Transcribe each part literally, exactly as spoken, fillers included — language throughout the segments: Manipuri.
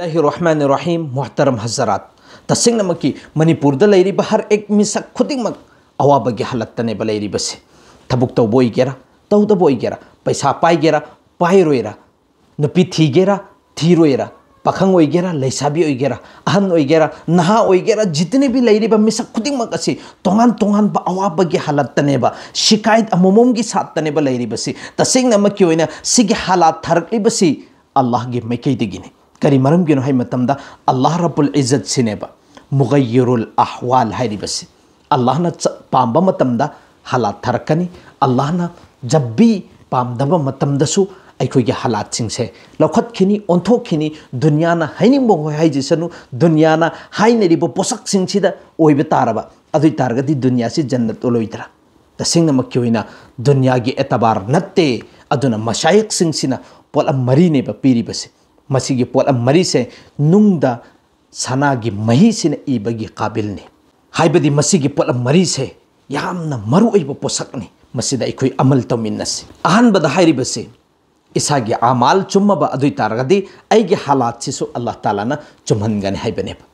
ꯕꯤꯁꯃꯤꯜꯂꯥꯍꯤꯔ ꯔꯍꯃꯥꯅꯤꯔ ꯔꯍꯤꯝ꯫ ꯃꯨꯍꯇꯔꯝ ꯍꯖꯔꯥꯠ, ꯇꯁꯦꯡꯅꯃꯛꯀꯤ ꯃꯅꯤꯄꯨꯔꯗ ꯂꯩꯔꯤꯕ ꯍꯔ ꯑꯦꯛ ꯃꯤꯁꯛ ꯈꯨꯗꯤꯡꯃꯛ ꯑꯋꯥꯕꯒꯤ ꯍꯥꯂꯠꯇꯅꯦꯕ ꯂꯩꯔꯤꯕꯁꯦ꯫ ꯊꯕꯛ ꯇꯧꯕ ꯑꯣꯏꯒꯦꯔꯥ, ꯇꯧꯗꯕ ꯑꯣꯏꯒꯦꯔꯥ, ꯄꯩꯁꯥ ꯄꯥꯏꯒꯦꯔꯥ, ꯄꯥꯏꯔꯣꯏꯔꯥ, ꯅꯨꯄꯤ ꯊꯤꯒꯦꯔꯥ, ꯊꯤꯔꯣꯏꯔꯥ, ꯄꯥꯈꯪ ꯑꯣꯏꯒꯦꯔꯥ, ꯂꯩꯁꯥꯕꯤ ꯑꯣꯏꯒꯦꯔꯥ, ꯑꯍꯟ ꯑꯣꯏꯒꯦꯔꯥ, ꯅꯍꯥ ꯑꯣꯏꯒꯦꯔꯥ, ꯖꯤꯇꯅꯦꯕꯤ ꯂꯩꯔꯤꯕ ꯃꯤꯁꯛ ꯈꯨꯗꯤꯡꯃꯛ ꯑꯁꯤ ꯇꯣꯉꯥꯟ ꯇꯣꯉꯥꯟꯕ ꯑꯋꯥꯕꯒꯤ ꯍꯥꯂꯠꯇꯅꯦꯕ, ꯁꯤꯀꯥꯏꯠ ꯑꯃꯃꯝꯒꯤ ꯁꯥꯠꯇꯅꯦꯕ ꯂꯩꯔꯤꯕꯁꯤ꯫ ꯇꯁꯦꯡꯅꯃꯛꯀꯤ ꯑꯣꯏꯅ ꯁꯤꯒꯤ ꯍꯥꯂꯥꯠ ꯊꯥꯔꯛꯂꯤꯕꯁꯤ ꯑꯜꯂꯥꯍꯒꯤ ꯃꯥꯏꯀꯩꯗꯒꯤꯅꯤ꯫ ꯀꯔꯤ ꯃꯔꯝꯒꯤꯅꯣ ꯍꯥꯏ ꯃꯇꯝꯗ, ꯑꯜꯂꯥꯍ ꯔꯕꯨꯜ ꯏꯖꯠꯁꯤꯅꯦꯕ ꯃꯨꯒꯩꯌꯤꯔꯨꯜ ꯑꯍꯋꯥꯜ ꯍꯥꯏꯔꯤꯕꯁꯤ꯫ ꯑꯜꯂꯥꯍꯅ ꯆ-, ꯄꯥꯝꯕ ꯃꯇꯝꯗ ꯍꯥꯂꯥꯠ ꯊꯥꯔꯛꯀꯅꯤ꯫ ꯑꯜꯂꯥꯍꯅ ꯖꯕꯤ ꯄꯥꯝꯗꯕ ꯃꯇꯝꯗꯁꯨ ꯑꯩꯈꯣꯏꯒꯤ ꯍꯥꯂꯥꯠꯁꯤꯡꯁꯦ ꯂꯧꯈꯠꯈꯤꯅꯤ, ꯑꯣꯟꯊꯣꯛꯈꯤꯅꯤ꯫ ꯗꯨꯅꯤꯌꯥꯅ ꯍꯥꯏꯅꯤꯡꯕ ꯍꯣꯏ ꯍꯥꯏꯖꯁꯅꯨ, ꯗꯨꯅꯤꯌꯥꯅ ꯍꯥꯏꯅꯔꯤꯕ ꯄꯣꯠꯁꯛꯁꯤꯡꯁꯤꯗ ꯑꯣꯏꯕ ꯇꯥꯔꯕ, ꯑꯗꯨ ꯑꯣꯏ ꯇꯥꯔꯒꯗꯤ ꯗꯨꯅꯤꯌꯥꯁꯤ ꯖꯟꯅꯠ ꯑꯣꯏꯔꯣꯏꯗ꯭ꯔꯥ? ꯇꯁꯦꯡꯅꯃꯛꯀꯤ ꯑꯣꯏꯅ ꯗꯨꯅꯤꯌꯥꯒꯤ ꯑꯦꯇꯕꯥꯔ ꯅꯠꯇꯦ꯫ ꯑꯗꯨꯅ ꯃꯁꯥꯌꯤꯛꯁꯤꯡꯁꯤꯅ ꯄꯣꯠꯂꯝ ꯃꯔꯤꯅꯦꯕ ꯄꯤꯔꯤꯕꯁꯦ꯫ ꯃꯁꯤꯒꯤ ꯄꯣꯠꯂꯝ ꯃꯔꯤꯁꯦ ꯅꯨꯡꯗ ꯁꯅꯥꯒꯤ ꯃꯍꯤꯁꯤꯅ ꯏꯕꯒꯤ ꯀꯥꯕꯤꯜꯅꯤ꯫ ꯍꯥꯏꯕꯗꯤ ꯃꯁꯤꯒꯤ ꯄꯣꯠꯂꯝ ꯃꯔꯤꯁꯦ ꯌꯥꯝꯅ ꯃꯔꯨ ꯑꯣꯏꯕ ꯄꯣꯠꯁꯛꯅꯤ꯫ ꯃꯁꯤꯗ ꯑꯩꯈꯣꯏ ꯑꯃꯜ ꯇꯧꯃꯤꯟꯅꯁꯤ꯫ ꯑꯍꯥꯟꯕꯗ ꯍꯥꯏꯔꯤꯕꯁꯤ, ꯏꯁꯥꯒꯤ ꯑꯃꯥꯜ ꯆꯨꯝꯃꯕ ꯑꯗꯨ ꯑꯣꯏ ꯇꯥꯔꯒꯗꯤ ꯑꯩꯒꯤ ꯍꯥꯂꯥꯠꯁꯤꯁꯨ ꯑꯜꯂꯥꯍ ꯇꯥꯂꯥꯅ ꯆꯨꯝꯍꯟꯒꯅꯤ ꯍꯥꯏꯕꯅꯦꯕ꯫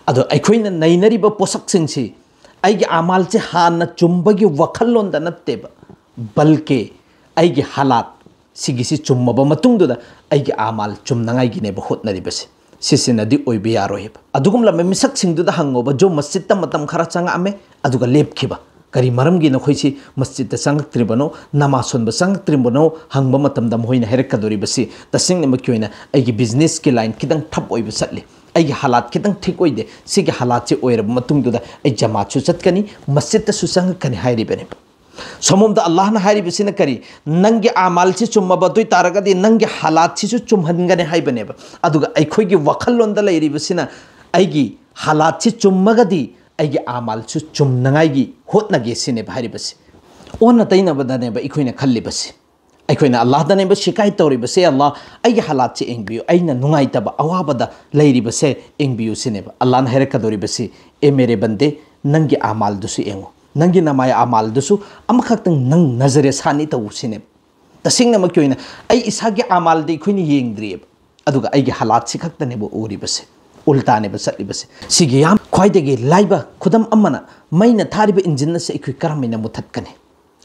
ꯑꯗꯣ ꯑꯩꯈꯣꯏꯅ ꯅꯩꯅꯔꯤꯕ ꯄꯣꯠꯁꯛꯁꯤꯡꯁꯤ ꯑꯩꯒꯤ ꯑꯃꯥꯜꯁꯦ ꯍꯥꯟꯅ ꯆꯨꯝꯕꯒꯤ ꯋꯥꯈꯜꯂꯣꯟꯗ ꯅꯠꯇꯦꯕ, ꯕꯜꯀꯤ ꯑꯩꯒꯤ ꯍꯥꯂꯥꯠ ꯁꯤꯒꯤꯁꯤ ꯆꯨꯝꯃꯕ ꯃꯇꯨꯡꯗꯨꯗ ꯑꯩꯒꯤ ꯑꯃꯥꯜ ꯆꯨꯝꯅꯉꯥꯏꯒꯤꯅꯦꯕ ꯍꯣꯠꯅꯔꯤꯕꯁꯦ꯫ ꯁꯤꯁꯤꯅꯗꯤ ꯑꯣꯏꯕ ꯌꯥꯔꯣꯏꯕ꯫ ꯑꯗꯨꯒꯨꯝꯂꯕ ꯃꯤꯁꯛꯁꯤꯡꯗꯨꯗ ꯍꯪꯉꯣꯕ, ꯖꯣ ꯃꯁꯖꯤꯠꯇ ꯃꯇꯝ ꯈꯔ ꯆꯪꯉꯛꯑꯝꯃꯦ, ꯑꯗꯨꯒ ꯂꯦꯞꯈꯤꯕ꯫ ꯀꯔꯤ ꯃꯔꯝꯒꯤ ꯅꯈꯣꯏꯁꯤ ꯃꯁꯖꯤꯠꯇ ꯆꯪꯉꯛꯇ꯭ꯔꯤꯕꯅꯣ, ꯅꯃꯥꯖ ꯁꯣꯟꯕ ꯆꯪꯉꯛꯇ꯭ꯔꯤꯕꯅꯣ ꯍꯪꯕ ꯃꯇꯝꯗ ꯃꯈꯣꯏꯅ ꯍꯥꯏꯔꯛꯀꯗꯧꯔꯤꯕꯁꯤ, "ꯇꯁꯦꯡꯅꯃꯛꯀꯤ ꯑꯣꯏꯅ ꯑꯩꯒꯤ ꯕꯤꯖꯤꯅꯦꯁꯀꯤ ꯂꯥꯏꯟ ꯈꯤꯇꯪ ꯊꯞ ꯑꯣꯏꯕ ꯆꯠꯂꯤ, ꯑꯩꯒꯤ ꯍꯥꯂꯥꯠ ꯈꯤꯇꯪ ꯊꯤꯛ ꯑꯣꯏꯗꯦ, ꯁꯤꯒꯤ ꯍꯥꯂꯥꯠꯁꯤ ꯑꯣꯏꯔꯕ ꯃꯇꯨꯡꯗꯨꯗ ꯑꯩ ꯖꯃꯥꯠꯁꯨ ꯆꯠꯀꯅꯤ, ꯃꯁꯖꯤꯠꯇꯁꯨ ꯆꯪꯉꯛꯀꯅꯤ" ꯍꯥꯏꯔꯤꯕꯅꯤ꯫ ꯁꯣꯝꯂꯣꯝꯗ ꯑꯜꯂꯥꯍꯅ ꯍꯥꯏꯔꯤꯕꯁꯤꯅ ꯀꯔꯤ? ꯅꯪꯒꯤ ꯑꯃꯥꯜꯁꯤ ꯆꯨꯝꯃꯕ ꯑꯗꯨ ꯑꯣꯏ ꯇꯥꯔꯒꯗꯤ ꯅꯪꯒꯤ ꯍꯥꯂꯥꯠꯁꯤꯁꯨ ꯆꯨꯝꯍꯟꯒꯅꯤ ꯍꯥꯏꯕꯅꯦꯕ꯫ ꯑꯗꯨꯒ ꯑꯩꯈꯣꯏꯒꯤ ꯋꯥꯈꯜꯂꯣꯟꯗ ꯂꯩꯔꯤꯕꯁꯤꯅ ꯑꯩꯒꯤ ꯍꯥꯂꯥꯠꯁꯤ ꯆꯨꯝꯃꯒꯗꯤ ꯑꯩꯒꯤ ꯑꯃꯥꯜꯁꯨ ꯆꯨꯝꯅꯉꯥꯏꯒꯤ ꯍꯣꯠꯅꯒꯦ ꯁꯤꯅꯦꯕ ꯍꯥꯏꯔꯤꯕꯁꯤ꯫ ꯑꯣꯟꯅ ꯇꯩꯅꯕꯗꯅꯦꯕ ꯑꯩꯈꯣꯏꯅ ꯈꯜꯂꯤꯕꯁꯤ꯫ ꯑꯩꯈꯣꯏꯅ ꯑꯜꯂꯥꯍꯗꯅꯦꯕ ꯁꯤꯀꯥꯏ ꯇꯧꯔꯤꯕꯁꯦ, "ꯑꯜꯂꯥꯍ, ꯑꯩꯒꯤ ꯍꯥꯂꯥꯠꯁꯦ ꯌꯦꯡꯕꯤꯌꯨ, ꯑꯩꯅ ꯅꯨꯡꯉꯥꯏꯇꯕ ꯑꯋꯥꯕꯗ ꯂꯩꯔꯤꯕꯁꯦ ꯌꯦꯡꯕꯤꯌꯨ" ꯁꯤꯅꯦꯕ꯫ ꯑꯜꯂꯥꯍꯅ ꯍꯥꯏꯔꯛꯀꯗꯧꯔꯤꯕꯁꯤ, "ꯑꯦ ꯃꯦꯔꯦ ꯕꯟꯗꯦ, ꯅꯪꯒꯤ ꯑꯃꯥꯜꯗꯨꯁꯨ ꯌꯦꯡꯉꯨ, ꯅꯪꯒꯤ ꯅꯃꯥꯏ ꯑꯃꯥꯜꯗꯨꯁꯨ ꯑꯃꯈꯛꯇꯪ ꯅꯪ ꯅꯖꯔꯦ ꯁꯥꯅꯤ ꯇꯧ" ꯁꯤꯅꯦꯕ꯫ ꯇꯁꯦꯡꯅꯃꯛꯀꯤ ꯑꯣꯏꯅ ꯑꯩ ꯏꯁꯥꯒꯤ ꯑꯃꯥꯜꯗꯤ ꯑꯩꯈꯣꯏꯅ ꯌꯦꯡꯗ꯭ꯔꯤꯑꯕ꯫ ꯑꯗꯨꯒ ꯑꯩꯒꯤ ꯍꯥꯂꯥꯠꯁꯤ ꯈꯛꯇꯅꯦꯕ ꯎꯔꯤꯕꯁꯦ, ꯎꯜꯇꯥꯅꯦꯕ ꯆꯠꯂꯤꯕꯁꯦ꯫ ꯁꯤꯒꯤ ꯌꯥꯝ ꯈ꯭ꯋꯥꯏꯗꯒꯤ ꯂꯥꯏꯕ ꯈꯨꯗꯝ ꯑꯃꯅ, ꯃꯩꯅ ꯊꯥꯔꯤꯕ ꯏꯟꯖꯤꯟ ꯑꯁꯦ ꯑꯩꯈꯣꯏ ꯀꯔꯝ ꯍꯥꯏꯅ ꯃꯨꯊꯠꯀꯅꯤ?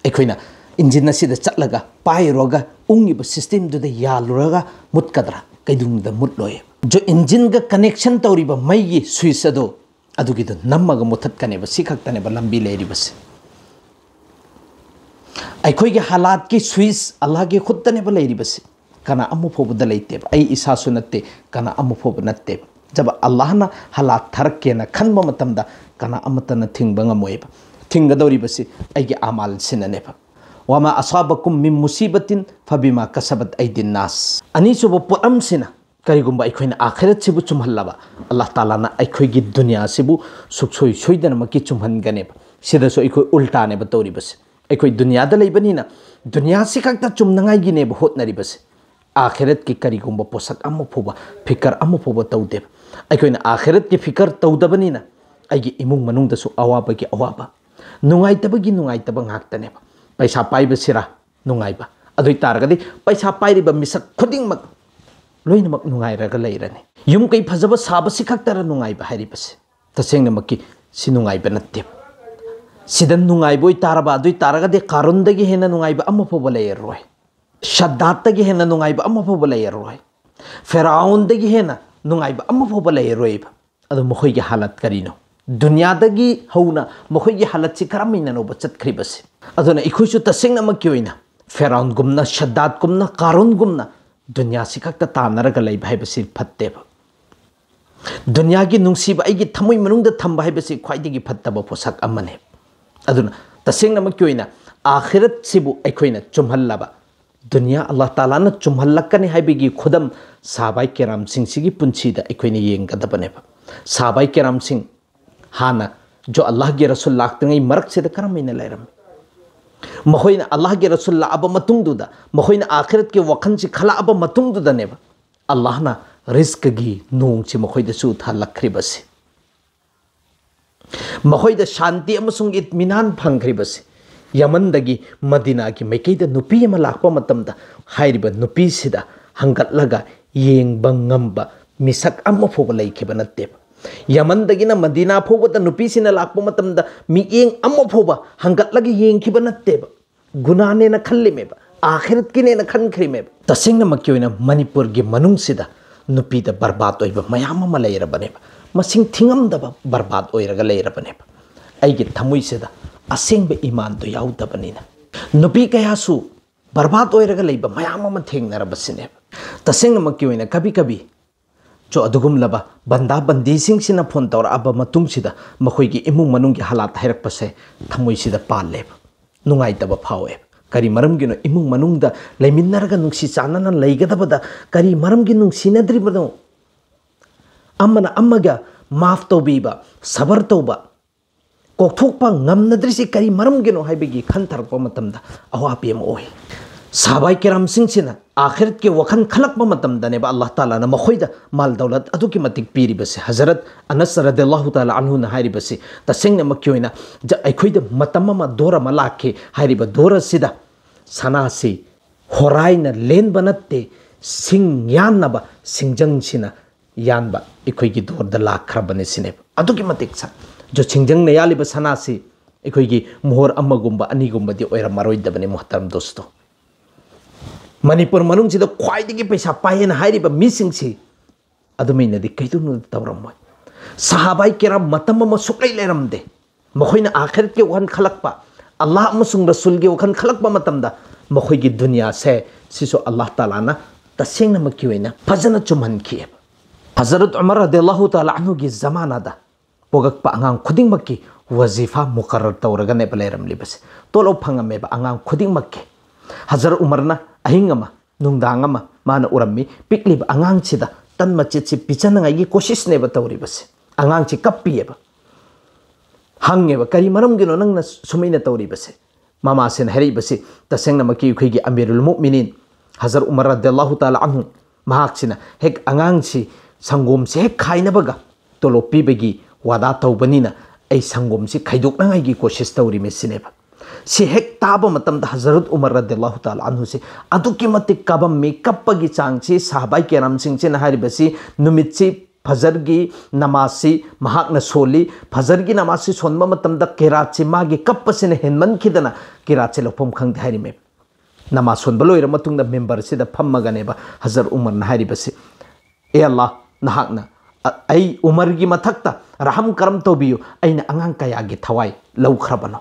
ꯑꯩꯈꯣꯏꯅ ꯏꯟꯖꯤꯟ ꯑꯁꯤꯗ ꯆꯠꯂꯒ ꯄꯥꯏꯔꯨꯔꯒ ꯎꯪꯉꯤꯕ ꯁꯤꯁꯇꯦꯝꯗꯨꯗ ꯌꯥꯜꯂꯨꯔꯒ ꯃꯨꯠꯀꯗ꯭ꯔꯥ? ꯀꯩꯗꯧꯅꯨꯡꯗ ꯃꯨꯠꯂꯣꯏ꯫ ꯖꯣ ꯏꯟꯖꯤꯟꯒ ꯀꯅꯦꯛꯁꯟ ꯇꯧꯔꯤꯕ ꯃꯩꯒꯤ ꯁ꯭ꯋꯤꯆ ꯑꯗꯣ ꯑꯗꯨꯒꯤꯗꯣ ꯅꯝꯃꯒ ꯃꯨꯊꯠꯀꯅꯦꯕ꯫ ꯁꯤ ꯈꯛꯇꯅꯦꯕ ꯂꯝꯕꯤ ꯂꯩꯔꯤꯕꯁꯦ꯫ ꯑꯩꯈꯣꯏꯒꯤ ꯍꯥꯂꯥꯠꯀꯤ ꯁ꯭ꯋꯤꯆ ꯑꯜꯂꯥꯍꯒꯤ ꯈꯨꯠꯇꯅꯦꯕ ꯂꯩꯔꯤꯕꯁꯦ꯫ ꯀꯅꯥ ꯑꯃ ꯐꯥꯎꯕꯗ ꯂꯩꯇꯦꯕ꯫ ꯑꯩ ꯏꯁꯥꯁꯨ ꯅꯠꯇꯦ, ꯀꯅꯥ ꯑꯃ ꯐꯥꯎꯕ ꯅꯠꯇꯦꯕ꯫ ꯖꯕ ꯑꯜꯂꯥꯍꯅ ꯍꯥꯂꯥꯠ ꯊꯥꯔꯛꯀꯦꯅ ꯈꯟꯕ ꯃꯇꯝꯗ ꯀꯅꯥ ꯑꯃꯠꯇꯅ ꯊꯤꯡꯕ ꯉꯝꯃꯣꯏꯕ꯫ ꯊꯤꯡꯒꯗꯧꯔꯤꯕꯁꯤ ꯑꯩꯒꯤ ꯑꯃꯥꯜꯁꯤꯅꯅꯦꯕ꯫ "ꯋꯥꯃꯥ ꯑꯁꯥꯕꯀꯨꯝ ꯃꯤꯟ ꯃꯨꯁꯤꯕꯇꯤꯟ ꯐꯕꯤꯃꯥ ꯀꯁꯕꯠ ꯑꯩꯗꯤꯟ ꯅꯥꯁ"꯫ ꯑꯅꯤꯁꯨꯕ ꯄꯣꯠꯂꯝꯁꯤꯅ, ꯀꯔꯤꯒꯨꯝꯕ ꯑꯩꯈꯣꯏꯅ ꯑꯥꯈꯤꯔꯠꯁꯤꯕꯨ ꯆꯨꯝꯍꯜꯂꯕ, ꯑꯜꯂꯥꯍ ꯇꯥꯂꯥꯅ ꯑꯩꯈꯣꯏꯒꯤ ꯗꯨꯅꯤꯌꯥꯁꯤꯕꯨ ꯁꯨꯛꯁꯣꯏ ꯁꯣꯏꯗꯅꯃꯛꯀꯤ ꯆꯨꯝꯍꯟꯒꯅꯦꯕ꯫ ꯁꯤꯗꯁꯨ ꯑꯩꯈꯣꯏ ꯎꯜꯇꯥꯅꯦꯕ ꯇꯧꯔꯤꯕꯁꯦ꯫ ꯑꯩꯈꯣꯏ ꯗꯨꯅꯤꯌꯥꯗ ꯂꯩꯕꯅꯤꯅ ꯗꯨꯅꯤꯌꯥꯁꯤ ꯈꯛꯇ ꯆꯨꯝꯅꯉꯥꯏꯒꯤꯅꯦꯕ ꯍꯣꯠꯅꯔꯤꯕꯁꯦ꯫ ꯑꯥꯈꯤꯔꯠꯀꯤ ꯀꯔꯤꯒꯨꯝꯕ ꯄꯣꯠꯁꯛ ꯑꯃ ꯐꯥꯎꯕ, ꯐꯤꯀꯔ ꯑꯃ ꯐꯥꯎꯕ ꯇꯧꯗꯦꯕ꯫ ꯑꯩꯈꯣꯏꯅ ꯑꯥꯈꯤꯔꯠꯀꯤ ꯐꯤꯀꯔ ꯇꯧꯗꯕꯅꯤꯅ ꯑꯩꯒꯤ ꯏꯃꯨꯡ ꯃꯅꯨꯡꯗꯁꯨ ꯑꯋꯥꯕꯒꯤ ꯑꯋꯥꯕ, ꯅꯨꯡꯉꯥꯏꯇꯕꯒꯤ ꯅꯨꯡꯉꯥꯏꯇꯕ ꯉꯥꯛꯇꯅꯦꯕ꯫ ꯄꯩꯁꯥ ꯄꯥꯏꯕꯁꯤꯔꯥ ꯅꯨꯡꯉꯥꯏꯕ? ꯑꯗꯨ ꯑꯣꯏ ꯇꯥꯔꯒꯗꯤ ꯄꯩꯁꯥ ꯄꯥꯏꯔꯤꯕ ꯃꯤꯁꯛ ꯈꯨꯗꯤꯡꯃꯛ ꯂꯣꯏꯅꯃꯛ ꯅꯨꯡꯉꯥꯏꯔꯒ ꯂꯩꯔꯅꯤ꯫ ꯌꯨꯝ ꯀꯩ ꯐꯖꯕ ꯁꯥꯕꯁꯤ ꯈꯛꯇꯔ ꯅꯨꯡꯉꯥꯏꯕ ꯍꯥꯏꯔꯤꯕꯁꯦ? ꯇꯁꯦꯡꯅꯃꯛꯀꯤ ꯁꯤ ꯅꯨꯡꯉꯥꯏꯕ ꯅꯠꯇꯦꯕ꯫ ꯁꯤꯗ ꯅꯨꯡꯉꯥꯏꯕ ꯑꯣꯏ ꯇꯥꯔꯕ, ꯑꯗꯨ ꯑꯣꯏ ꯇꯥꯔꯒꯗꯤ ꯀꯥꯔꯨꯟꯗꯒꯤ ꯍꯦꯟꯅ ꯅꯨꯡꯉꯥꯏꯕ ꯑꯃ ꯐꯥꯎꯕ ꯂꯩꯔꯔꯣꯏ꯫ ꯁꯗꯥꯠꯇꯒꯤ ꯍꯦꯟꯅ ꯅꯨꯡꯉꯥꯏꯕ ꯑꯃ ꯐꯥꯎꯕ ꯂꯩꯔꯔꯣꯏ꯫ ꯐꯦꯔꯥꯎꯟꯗꯒꯤ ꯍꯦꯟꯅ ꯅꯨꯡꯉꯥꯏꯕ ꯑꯃ ꯐꯥꯎꯕ ꯂꯩꯔꯔꯣꯏꯕ꯫ ꯑꯗꯣ ꯃꯈꯣꯏꯒꯤ ꯍꯥꯂꯠ ꯀꯔꯤꯅꯣ? ꯗꯨꯅꯤꯌꯥꯗꯒꯤ ꯍꯧꯅ ꯃꯈꯣꯏꯒꯤ ꯍꯥꯂꯠꯁꯤ ꯀꯔꯝ ꯍꯥꯏꯅꯅꯣꯕ ꯆꯠꯈ꯭ꯔꯤꯕꯁꯦ? ꯑꯗꯨꯅ ꯑꯩꯈꯣꯏꯁꯨ ꯇꯁꯦꯡꯅꯃꯛꯀꯤ ꯑꯣꯏꯅ ꯐꯦꯔꯥꯎꯟꯒꯨꯝꯅ, ꯁꯗꯥꯠꯀꯨꯝꯅ, ꯀꯥꯔꯨꯟꯒꯨꯝꯅ ꯗꯨꯅꯤꯌꯥꯁꯤ ꯈꯛꯇ ꯇꯥꯟꯅꯔꯒ ꯂꯩꯕ ꯍꯥꯏꯕꯁꯤ ꯐꯠꯇꯦꯕ꯫ ꯗꯨꯅꯤꯌꯥꯒꯤ ꯅꯨꯡꯁꯤꯕ ꯑꯩꯒꯤ ꯊꯃꯣꯏ ꯃꯅꯨꯡꯗ ꯊꯝꯕ ꯍꯥꯏꯕꯁꯤ ꯈ꯭ꯋꯥꯏꯗꯒꯤ ꯐꯠꯇꯕ ꯄꯣꯠꯁꯛ ꯑꯃꯅꯤ꯫ ꯑꯗꯨꯅ ꯇꯁꯦꯡꯅꯃꯛꯀꯤ ꯑꯣꯏꯅ ꯑꯥꯈꯤꯔꯠꯁꯤꯕꯨ ꯑꯩꯈꯣꯏꯅ ꯆꯨꯝꯍꯜꯂꯕ, ꯗꯨꯅꯤꯌꯥ ꯑꯜꯂꯥꯍ ꯇꯥꯂꯥꯅ ꯆꯨꯝꯍꯜꯂꯛꯀꯅꯤ ꯍꯥꯏꯕꯒꯤ ꯈꯨꯗꯝ ꯁꯥꯍꯥꯕꯥꯏ ꯀꯦꯔꯥꯝꯁꯤꯡꯁꯤꯒꯤ ꯄꯨꯟꯁꯤꯗ ꯑꯩꯈꯣꯏꯅ ꯌꯦꯡꯒꯗꯕꯅꯦꯕ꯫ ꯁꯥꯍꯥꯕꯥꯏ ꯀꯦꯔꯥꯝꯁꯤꯡ ꯍꯥꯟꯅ ꯖꯣ ꯑꯜꯂꯥꯍꯒꯤ ꯔꯁꯨꯜ ꯂꯥꯛꯇ꯭ꯔꯤꯉꯩ ꯃꯔꯛꯁꯤꯗ ꯀꯔꯝ ꯍꯥꯏꯅ ꯂꯩꯔꯝꯃꯤ? ꯃꯈꯣꯏꯅ ꯑꯜꯂꯥꯍꯒꯤ ꯔꯁꯨꯜ ꯂꯥꯛꯑꯕ ꯃꯇꯨꯡꯗꯨꯗ, ꯃꯈꯣꯏꯅ ꯑꯥꯈꯤꯔꯠꯀꯤ ꯋꯥꯈꯜꯁꯤ ꯈꯜꯂꯛꯑꯕ ꯃꯇꯨꯡꯗꯨꯗꯅꯦꯕ ꯑꯜꯂꯥꯍꯅ ꯔꯤꯖꯀꯒꯤ ꯅꯣꯡꯁꯤ ꯃꯈꯣꯏꯗꯁꯨ ꯊꯥꯍꯜꯂꯛꯈ꯭ꯔꯤꯕꯁꯤ꯫ ꯃꯈꯣꯏꯗ ꯁꯥꯟꯇꯤ ꯑꯃꯁꯨꯡ ꯏꯠꯃꯤꯅꯥꯟ ꯐꯪꯈ꯭ꯔꯤꯕꯁꯤ꯫ ꯌꯃꯟꯗꯒꯤ ꯃꯗꯤꯅꯥꯒꯤ ꯃꯥꯏꯀꯩꯗ ꯅꯨꯄꯤ ꯑꯃ ꯂꯥꯛꯄ ꯃꯇꯝꯗ ꯍꯥꯏꯔꯤꯕ ꯅꯨꯄꯤꯁꯤꯗ ꯍꯪꯒꯠꯂꯒ ꯌꯦꯡꯕ ꯉꯝꯕ ꯃꯤꯁꯛ ꯑꯃ ꯐꯥꯎꯕ ꯂꯩꯈꯤꯕ ꯅꯠꯇꯦꯕ꯫ ꯌꯃꯟꯗꯒꯤꯅ ꯃꯗꯤꯅꯥ ꯐꯥꯎꯕꯗ ꯅꯨꯄꯤꯁꯤꯡꯅ ꯂꯥꯛꯄ ꯃꯇꯝꯗ ꯃꯤꯠꯌꯦꯡ ꯑꯃ ꯐꯥꯎꯕ ꯍꯪꯒꯠꯂꯒ ꯌꯦꯡꯈꯤꯕ ꯅꯠꯇꯦꯕ꯫ ꯒꯨꯅꯥꯅꯦꯅ ꯈꯜꯂꯤꯃꯦꯕ, ꯑꯥꯈꯤꯔꯠꯀꯤꯅꯦꯅ ꯈꯟꯈ꯭ꯔꯤꯃꯦꯕ꯫ ꯇꯁꯦꯡꯅꯃꯛꯀꯤ ꯑꯣꯏꯅ ꯃꯅꯤꯄꯨꯔꯒꯤ ꯃꯅꯨꯡꯁꯤꯗ ꯅꯨꯄꯤꯗ ꯕꯔꯕꯥꯗ ꯑꯣꯏꯕ ꯃꯌꯥꯝ ꯑꯃ ꯂꯩꯔꯕꯅꯦꯕ, ꯃꯁꯤꯡ ꯊꯤꯉꯝꯗꯕ ꯕꯔꯕꯥꯗ ꯑꯣꯏꯔꯒ ꯂꯩꯔꯕꯅꯦꯕ꯫ ꯑꯩꯒꯤ ꯊꯃꯣꯏꯁꯤꯗ ꯑꯁꯦꯡꯕ ꯏꯃꯥꯟꯗꯣ ꯌꯥꯎꯗꯕꯅꯤꯅ ꯅꯨꯄꯤ ꯀꯌꯥꯁꯨ ꯕꯔꯕꯥꯗ ꯑꯣꯏꯔꯒ ꯂꯩꯕ ꯃꯌꯥꯝ ꯑꯃ ꯊꯦꯡꯅꯔꯕꯁꯤꯅꯦꯕ꯫ ꯇꯁꯦꯡꯅꯃꯛꯀꯤ ꯑꯣꯏꯅ ꯀꯕꯤ ꯀꯕꯤ ꯆꯣ ꯑꯗꯨꯒꯨꯝꯂꯕ ꯕꯟꯗꯥ ꯕꯟꯗꯤꯁꯤꯡꯁꯤꯅ ꯐꯣꯟ ꯇꯧꯔꯛꯑꯕ ꯃꯇꯨꯡꯁꯤꯗ ꯃꯈꯣꯏꯒꯤ ꯏꯃꯨꯡ ꯃꯅꯨꯡꯒꯤ ꯍꯥꯂꯥꯠ ꯍꯥꯏꯔꯛꯄꯁꯦ ꯊꯃꯣꯏꯁꯤꯗ ꯄꯥꯜꯂꯦꯕ, ꯅꯨꯡꯉꯥꯏꯇꯕ ꯐꯥꯎꯋꯦꯕ꯫ ꯀꯔꯤ ꯃꯔꯝꯒꯤꯅꯣ ꯏꯃꯨꯡ ꯃꯅꯨꯡꯗ ꯂꯩꯃꯤꯟꯅꯔꯒ ꯅꯨꯡꯁꯤ ꯆꯥꯟꯅꯅ ꯂꯩꯒꯗꯕꯗ ꯀꯔꯤ ꯃꯔꯝꯒꯤ ꯅꯨꯡꯁꯤꯅꯗ꯭ꯔꯤꯕꯅꯣ? ꯑꯃꯅ ꯑꯃꯒ ꯃꯥꯐ ꯇꯧꯕꯤꯕ, ꯁꯕꯔ ꯇꯧꯕ, ꯀꯣꯛꯊꯣꯛꯄ ꯉꯝꯅꯗ꯭ꯔꯤꯁꯤ ꯀꯔꯤ ꯃꯔꯝꯒꯤꯅꯣ ꯍꯥꯏꯕꯒꯤ ꯈꯟꯊꯔꯛꯄ ꯃꯇꯝꯗ ꯑꯋꯥꯕꯤ ꯑꯃ ꯑꯣꯏ꯫ ꯁꯍꯥꯕꯥꯏ ꯀꯤꯔꯥꯝꯁꯤꯡꯁꯤꯅ ꯑꯥꯈꯤꯔꯠꯀꯤ ꯋꯥꯈꯜ ꯈꯜꯂꯛꯄ ꯃꯇꯝꯗꯅꯦꯕ ꯑꯜꯂꯥꯍ ꯇꯥꯂꯥꯅ ꯃꯈꯣꯏꯗ ꯃꯥꯜ ꯗꯧꯂꯠ ꯑꯗꯨꯛꯀꯤ ꯃꯇꯤꯛ ꯄꯤꯔꯤꯕꯁꯦ꯫ ꯍꯖꯔꯠ ꯑꯅꯁ ꯔꯗꯤꯌꯜꯂꯥꯍꯨ ꯇꯥꯂꯥ ꯑꯟꯍꯨꯅ ꯍꯥꯏꯔꯤꯕꯁꯤ, ꯇꯁꯦꯡꯅꯃꯛꯀꯤ ꯑꯣꯏꯅ ꯖ-, ꯑꯩꯈꯣꯏꯗ ꯃꯇꯝ ꯑꯃ ꯗꯣꯔ ꯑꯃ ꯂꯥꯛꯈꯤ, ꯍꯥꯏꯔꯤꯕ ꯗꯣꯔ ꯑꯁꯤꯗ ꯁꯅꯥꯁꯤ ꯍꯣꯔꯥꯏꯅ ꯂꯦꯟꯕ ꯅꯠꯇꯦ, ꯁꯤꯡ ꯌꯥꯟꯅꯕ ꯁꯤꯡꯖꯪꯁꯤꯅ ꯌꯥꯟꯕ ꯑꯩꯈꯣꯏꯒꯤ ꯗꯣꯔꯗ ꯂꯥꯛꯈ꯭ꯔꯕꯅꯤ ꯁꯤꯅꯦꯕ꯫ ꯑꯗꯨꯛꯀꯤ ꯃꯇꯤꯛ ꯁꯥ-, ꯖꯣ ꯁꯤꯡꯖꯪꯅ ꯌꯥꯜꯂꯤꯕ ꯁꯅꯥꯁꯤ ꯑꯩꯈꯣꯏꯒꯤ ꯃꯣꯍꯣꯔ ꯑꯃꯒꯨꯝꯕ ꯑꯅꯤꯒꯨꯝꯕꯗꯤ ꯑꯣꯏꯔꯝꯃꯔꯣꯏꯗꯕꯅꯤ ꯃꯨꯍꯇꯔꯝ ꯗꯣꯁꯇꯣ꯫ ꯃꯅꯤꯄꯨꯔ ꯃꯅꯨꯡꯁꯤꯗ ꯈ꯭ꯋꯥꯏꯗꯒꯤ ꯄꯩꯁꯥ ꯄꯥꯏꯌꯦꯅ ꯍꯥꯏꯔꯤꯕ ꯃꯤꯁꯤꯡꯁꯤ ꯑꯗꯨꯃꯥꯏꯅꯗꯤ ꯀꯩꯗꯧꯅꯨꯡꯗ ꯇꯧꯔꯝꯃꯣꯏ꯫ ꯁꯍꯥꯕꯥꯏ ꯀꯤꯔꯥꯝ ꯃꯇꯝ ꯑꯃ ꯁꯨꯛꯂꯩ ꯂꯩꯔꯝꯗꯦ꯫ ꯃꯈꯣꯏꯅ ꯑꯥꯈꯤꯔꯠꯀꯤ ꯋꯥꯈꯜ ꯈꯜꯂꯛꯄ, ꯑꯜꯂꯥꯍ ꯑꯃꯁꯨꯡ ꯔꯁꯨꯜꯒꯤ ꯋꯥꯈꯜ ꯈꯜꯂꯛꯄ ꯃꯇꯝꯗ ꯃꯈꯣꯏꯒꯤ ꯗꯨꯅꯤꯌꯥꯁꯦ ꯁꯤꯁꯨ ꯑꯜꯂꯥꯍ ꯇꯥꯂꯥꯅ ꯇꯁꯦꯡꯅꯃꯛꯀꯤ ꯑꯣꯏꯅ ꯐꯖꯅ ꯆꯨꯝꯍꯟꯈꯤꯑꯕ꯫ ꯍꯖꯔꯠ ꯎꯃꯔ ꯔꯗꯤꯌꯜꯂꯥꯍꯨ ꯇꯥꯂꯥ ꯑꯟꯍꯨꯒꯤ ꯖꯃꯥꯅꯥꯗ ꯄꯣꯛꯂꯛꯄ ꯑꯉꯥꯡ ꯈꯨꯗꯤꯡꯃꯛꯀꯤ ꯋꯥꯖꯤꯐꯥ ꯃꯨꯀꯔꯔ ꯇꯧꯔꯒꯅꯦꯕ ꯂꯩꯔꯝꯂꯤꯕꯁꯦ꯫ ꯇꯣꯂꯣꯞ ꯐꯪꯉꯝꯃꯦꯕ ꯑꯉꯥꯡ ꯈꯨꯗꯤꯡꯃꯛꯀꯤ꯫ ꯍꯖꯔꯠ ꯎꯃꯔꯅ ꯑꯍꯤꯡ ꯑꯃ, ꯅꯨꯡꯗꯥꯡ ꯑꯃ ꯃꯥꯅ ꯎꯔꯝꯃꯤ, ꯄꯤꯛꯂꯤꯕ ꯑꯉꯥꯡꯁꯤꯗ ꯇꯟ ꯃꯆꯦꯠꯁꯤ ꯄꯤꯖꯅꯉꯥꯏꯒꯤ ꯀꯣꯁꯤꯁꯅꯦꯕ ꯇꯧꯔꯤꯕꯁꯦ꯫ ꯑꯉꯥꯡꯁꯤ ꯀꯞꯄꯤꯑꯕ, ꯍꯪꯉꯦꯕ, "ꯀꯔꯤ ꯃꯔꯝꯒꯤꯅꯣ ꯅꯪꯅ ꯁꯨꯃꯥꯏꯅ ꯇꯧꯔꯤꯕꯁꯦ?" ꯃꯃꯥꯁꯤꯅ ꯍꯥꯏꯔꯛꯏꯕꯁꯤ, ꯇꯁꯦꯡꯅꯃꯛꯀꯤ ꯑꯩꯈꯣꯏꯒꯤ ꯑꯃꯤꯔꯨꯜ ꯃꯨꯑꯃꯤꯅꯤꯟ ꯍꯖꯔꯠ ꯎꯃꯔ ꯔꯗꯤꯌꯜꯂꯥꯍꯨ ꯇꯥꯂꯥ ꯑꯟꯍꯨ, ꯃꯍꯥꯛꯁꯤꯅ ꯍꯦꯛ ꯑꯉꯥꯡꯁꯤ ꯁꯪꯒꯣꯝꯁꯤ ꯍꯦꯛ ꯈꯥꯏꯅꯕꯒ ꯇꯣꯂꯣꯞ ꯄꯤꯕꯒꯤ ꯋꯥꯗꯥ ꯇꯧꯕꯅꯤꯅ ꯑꯩ ꯁꯪꯒꯣꯝꯁꯤ ꯈꯥꯏꯗꯣꯛꯅꯉꯥꯏꯒꯤ ꯀꯣꯁꯤꯁ ꯇꯧꯔꯤꯃꯤ ꯁꯤꯅꯦꯕ꯫ ꯁꯤ ꯍꯦꯛ ꯇꯥꯕ ꯃꯇꯝꯗ ꯍꯖꯔꯠ ꯎꯃꯔ ꯔꯗꯤꯌꯜꯂꯥꯍꯨ ꯇꯥꯂꯥ ꯑꯟꯍꯨꯁꯤ ꯑꯗꯨꯛꯀꯤ ꯃꯇꯤꯛ ꯀꯥꯕꯝꯃꯤ꯫ ꯀꯞꯄꯒꯤ ꯆꯥꯡꯁꯤ ꯁꯍꯥꯕꯥꯏ ꯀꯦꯔꯥꯝꯁꯤꯡꯁꯤꯅ ꯍꯥꯏꯔꯤꯕꯁꯤ ꯅꯨꯃꯤꯠꯁꯤ ꯐꯖꯔꯒꯤ ꯅꯃꯥꯖꯁꯤ ꯃꯍꯥꯛꯅ ꯁꯣꯜꯂꯤ꯫ ꯐꯖꯔꯒꯤ ꯅꯃꯥꯖꯁꯤ ꯁꯣꯟꯕ ꯃꯇꯝꯗ ꯀꯦꯔꯥꯠꯁꯤ ꯃꯥꯒꯤ ꯀꯞꯄꯁꯤꯅ ꯍꯦꯟꯃꯟꯈꯤꯗꯅ ꯀꯦꯔꯥꯠꯁꯤ ꯂꯧꯐꯝ ꯈꯪꯗꯦ ꯍꯥꯏꯔꯤꯃꯦ꯫ ꯅꯃꯥꯖ ꯁꯣꯟꯕ ꯂꯣꯏꯔ ꯃꯇꯨꯡꯗ ꯃꯤꯝꯕꯔꯁꯤꯗ ꯐꯝꯃꯒꯅꯦꯕ ꯍꯖꯔꯠ ꯎꯃꯔꯅ ꯍꯥꯏꯔꯤꯕꯁꯤ, "ꯑꯦ ꯑꯜꯂꯥ, ꯅꯍꯥꯛꯅ ꯑ-, ꯑꯩ ꯎꯃꯔꯒꯤ ꯃꯊꯛꯇ ꯔꯍꯝ ꯀꯔꯝ ꯇꯧꯕꯤꯌꯨ, ꯑꯩꯅ ꯑꯉꯥꯡ ꯀꯌꯥꯒꯤ ꯊꯋꯥꯏ ꯂꯧꯈ꯭ꯔꯕꯅꯣ?"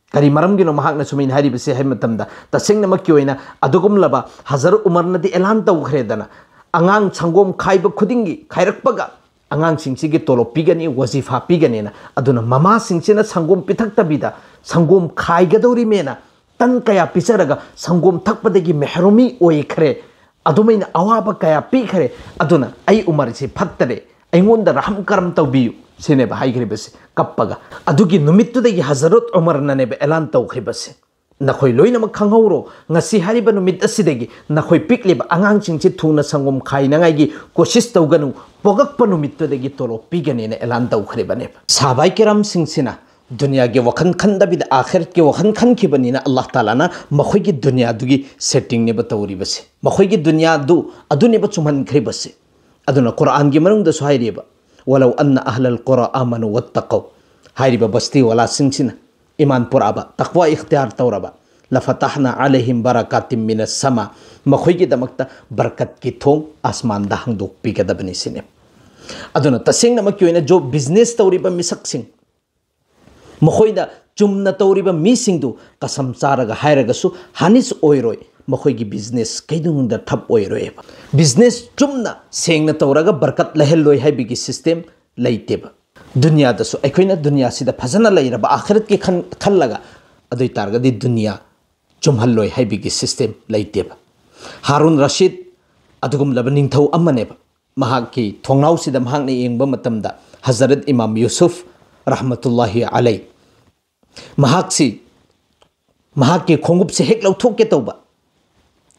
ꯀꯔꯤ ꯃꯔꯝꯒꯤꯅꯣ ꯃꯍꯥꯛꯅ ꯁꯨꯃꯥꯏꯅ ꯍꯥꯏꯔꯤꯕꯁꯤ ꯍꯥꯏꯕ ꯃꯇꯝꯗ, ꯇꯁꯦꯡꯅꯃꯛꯀꯤ ꯑꯣꯏꯅ ꯑꯗꯨꯒꯨꯝꯂꯕ ꯍꯖꯔꯠ ꯎꯃꯔꯅꯗꯤ ꯑꯦꯂꯥꯟ ꯇꯧꯈ꯭ꯔꯦꯗꯅ, ꯑꯉꯥꯡ ꯁꯪꯒꯣꯝ ꯈꯥꯏꯕ ꯈꯨꯗꯤꯡꯒꯤ, ꯈꯥꯏꯔꯛꯄꯒ ꯑꯉꯥꯡꯁꯤꯡꯁꯤꯒꯤ ꯇꯣꯂꯣꯞ ꯄꯤꯒꯅꯤ, ꯋꯥꯖꯤꯐꯥ ꯄꯤꯒꯅꯤꯅ꯫ ꯑꯗꯨꯅ ꯃꯃꯥꯁꯤꯡꯁꯤꯅ ꯁꯪꯒꯣꯝ ꯄꯤꯊꯛꯇꯕꯤꯗ ꯁꯪꯒꯣꯝ ꯈꯥꯏꯒꯗꯧꯔꯤꯃꯦꯅ ꯇꯟ ꯀꯌꯥ ꯄꯤꯖꯔꯒ ꯁꯪꯒꯣꯝ ꯊꯛꯄꯗꯒꯤ ꯃꯦꯍꯔꯨꯃꯤ ꯑꯣꯏꯈ꯭ꯔꯦ꯫ ꯑꯗꯨꯃꯥꯏꯅ ꯑꯋꯥꯕ ꯀꯌꯥ ꯄꯤꯈ꯭ꯔꯦ꯫ ꯑꯗꯨꯅ ꯑꯩ ꯎꯃꯔꯁꯤ ꯐꯠꯇꯔꯦ, ꯑꯩꯉꯣꯟꯗ ꯔꯍꯝ ꯀꯔꯝ ꯇꯧꯕꯤꯌꯨ ꯁꯤꯅꯦꯕ ꯍꯥꯏꯈ꯭ꯔꯤꯕꯁꯤ ꯀꯞꯄꯒ꯫ ꯑꯗꯨꯒꯤ ꯅꯨꯃꯤꯠꯇꯨꯗꯒꯤ ꯍꯖꯔꯠ ꯎꯃꯔꯅꯅꯦꯕ ꯑꯦꯂꯥꯟ ꯇꯧꯈ꯭ꯔꯤꯕꯁꯦ, "ꯅꯈꯣꯏ ꯂꯣꯏꯅꯃꯛ ꯈꯪꯍꯧꯔꯣ, ꯉꯁꯤ ꯍꯥꯏꯔꯤꯕ ꯅꯨꯃꯤꯠ ꯑꯁꯤꯗꯒꯤ ꯅꯈꯣꯏ ꯄꯤꯛꯂꯤꯕ ꯑꯉꯥꯡꯁꯤꯡꯁꯤ ꯊꯨꯅ ꯁꯪꯒꯣꯝ ꯈꯥꯏꯅꯉꯥꯏꯒꯤ ꯀꯣꯁꯤꯁ ꯇꯧꯒꯅꯨ, ꯄꯣꯛꯂꯛꯄ ꯅꯨꯃꯤꯠꯇꯨꯗꯒꯤ ꯇꯣꯂꯣꯞ ꯄꯤꯒꯅꯤꯅ ꯑꯦꯂꯥꯟ ꯇꯧꯈ꯭ꯔꯤꯕꯅꯦꯕ꯫ ꯁꯍꯥꯕꯥꯏ ꯀꯤꯔꯥꯝꯁꯤꯡꯁꯤꯅ ꯗꯨꯅꯤꯌꯥꯒꯤ ꯋꯥꯈꯜ ꯈꯟꯗꯕꯤꯗ ꯑꯥꯈꯤꯔꯠꯀꯤ ꯋꯥꯈꯜ ꯈꯟꯈꯤꯕꯅꯤꯅ ꯑꯜꯂꯥꯍ ꯇꯥꯂꯥꯅ ꯃꯈꯣꯏꯒꯤ ꯗꯨꯅꯤꯌꯥꯗꯨꯒꯤ ꯁꯦꯠꯇꯤꯡꯅꯦꯕ ꯇꯧꯔꯤꯕꯁꯦ꯫ ꯃꯈꯣꯏꯒꯤ ꯗꯨꯅꯤꯌꯥꯗꯨ ꯑꯗꯨꯅꯦꯕ ꯆꯨꯝꯍꯟꯈ꯭ꯔꯤꯕꯁꯦ꯫ ꯑꯗꯨꯅ ꯀꯨꯔꯥꯟꯒꯤ ꯃꯅꯨꯡꯗꯁꯨ ꯍꯥꯏꯔꯤꯕ, "ꯋꯂꯧ ꯑꯟꯅ ꯑꯍꯂꯜ ꯀꯨꯔꯥ ꯑꯥꯃꯅꯨ ꯋꯠꯇꯀꯧ", ꯍꯥꯏꯔꯤꯕ ꯕꯁꯇꯤ ꯋꯥꯂꯥꯁꯤꯡꯁꯤꯅ ꯏꯃꯥꯟ ꯄꯨꯔꯛꯑꯕ, ꯇꯛꯋꯥ ꯏꯈꯇꯤꯌꯥꯔ ꯇꯧꯔꯕ, "ꯂꯐꯇꯥꯍꯅ ꯑꯂꯩꯍꯤꯝ ꯕꯔꯀꯥꯇꯤꯝ ꯃꯤꯅꯁ ꯁꯃꯥ", ꯃꯈꯣꯏꯒꯤꯗꯃꯛꯇ ꯕꯔꯀꯠꯀꯤ ꯊꯣꯡ ꯑꯁꯃꯥꯟꯗ ꯍꯥꯡꯗꯣꯛꯄꯤꯒꯗꯕꯅꯤ ꯁꯤꯅꯤ꯫ ꯑꯗꯨꯅ ꯇꯁꯦꯡꯅꯃꯛꯀꯤ ꯑꯣꯏꯅ ꯖꯣꯕ ꯕꯤꯖꯤꯅꯦꯁ ꯇꯧꯔꯤꯕ ꯃꯤꯁꯛꯁꯤꯡ, ꯃꯈꯣꯏꯅ ꯆꯨꯝꯅ ꯇꯧꯔꯤꯕ ꯃꯤꯁꯤꯡꯗꯨ ꯀꯁꯝ ꯆꯥꯔꯒ ꯍꯥꯏꯔꯒꯁꯨ ꯍꯥꯅꯤꯁ ꯑꯣꯏꯔꯣꯏ, ꯃꯈꯣꯏꯒꯤ ꯕꯤꯖꯤꯅꯦꯁ ꯀꯩꯗꯧꯅꯨꯡꯗ ꯊꯞ ꯑꯣꯏꯔꯣꯏꯕ꯫ ꯕꯤꯖꯤꯅꯦꯁ ꯆꯨꯝꯅ ꯁꯦꯡꯅ ꯇꯧꯔꯒ ꯕꯔꯀꯠ ꯂꯩꯍꯜꯂꯣꯏ ꯍꯥꯏꯕꯒꯤ ꯁꯤꯁꯇꯦꯝ ꯂꯩꯇꯦꯕ꯫ ꯗꯨꯅꯤꯌꯥꯗꯁꯨ ꯑꯩꯈꯣꯏꯅ ꯗꯨꯅꯤꯌꯥꯁꯤꯗ ꯐꯖꯅ ꯂꯩꯔꯕ, ꯑꯥꯈꯤꯔꯠꯀꯤ ꯈꯟ-, ꯈꯜꯂꯒ, ꯑꯗꯨ ꯑꯣꯏ ꯇꯥꯔꯒꯗꯤ ꯗꯨꯅꯤꯌꯥ ꯆꯨꯝꯍꯜꯂꯣꯏ ꯍꯥꯏꯕꯒꯤ ꯁꯤꯁꯇꯦꯝ ꯂꯩꯇꯦꯕ꯫ ꯍꯥꯔꯨꯟ ꯔꯁꯤꯗ ꯑꯗꯨꯒꯨꯝꯂꯕ ꯅꯤꯡꯊꯧ ꯑꯃꯅꯦꯕ꯫ ꯃꯍꯥꯛꯀꯤ ꯊꯣꯡꯅꯥꯎꯁꯤꯗ ꯃꯍꯥꯛꯅ ꯌꯦꯡꯕ ꯃꯇꯝꯗ ꯍꯖꯔꯠ ꯏꯃꯥꯝ ꯌꯨꯁꯨꯐ ꯔꯍꯃꯇꯨꯜꯂꯥꯍꯤ ꯑꯂꯩ, ꯃꯍꯥꯛꯁꯤ, ꯃꯍꯥꯛꯀꯤ ꯈꯣꯡꯎꯞꯁꯤ ꯍꯦꯛ ꯂꯧꯊꯣꯛꯀꯦ ꯇꯧꯕ,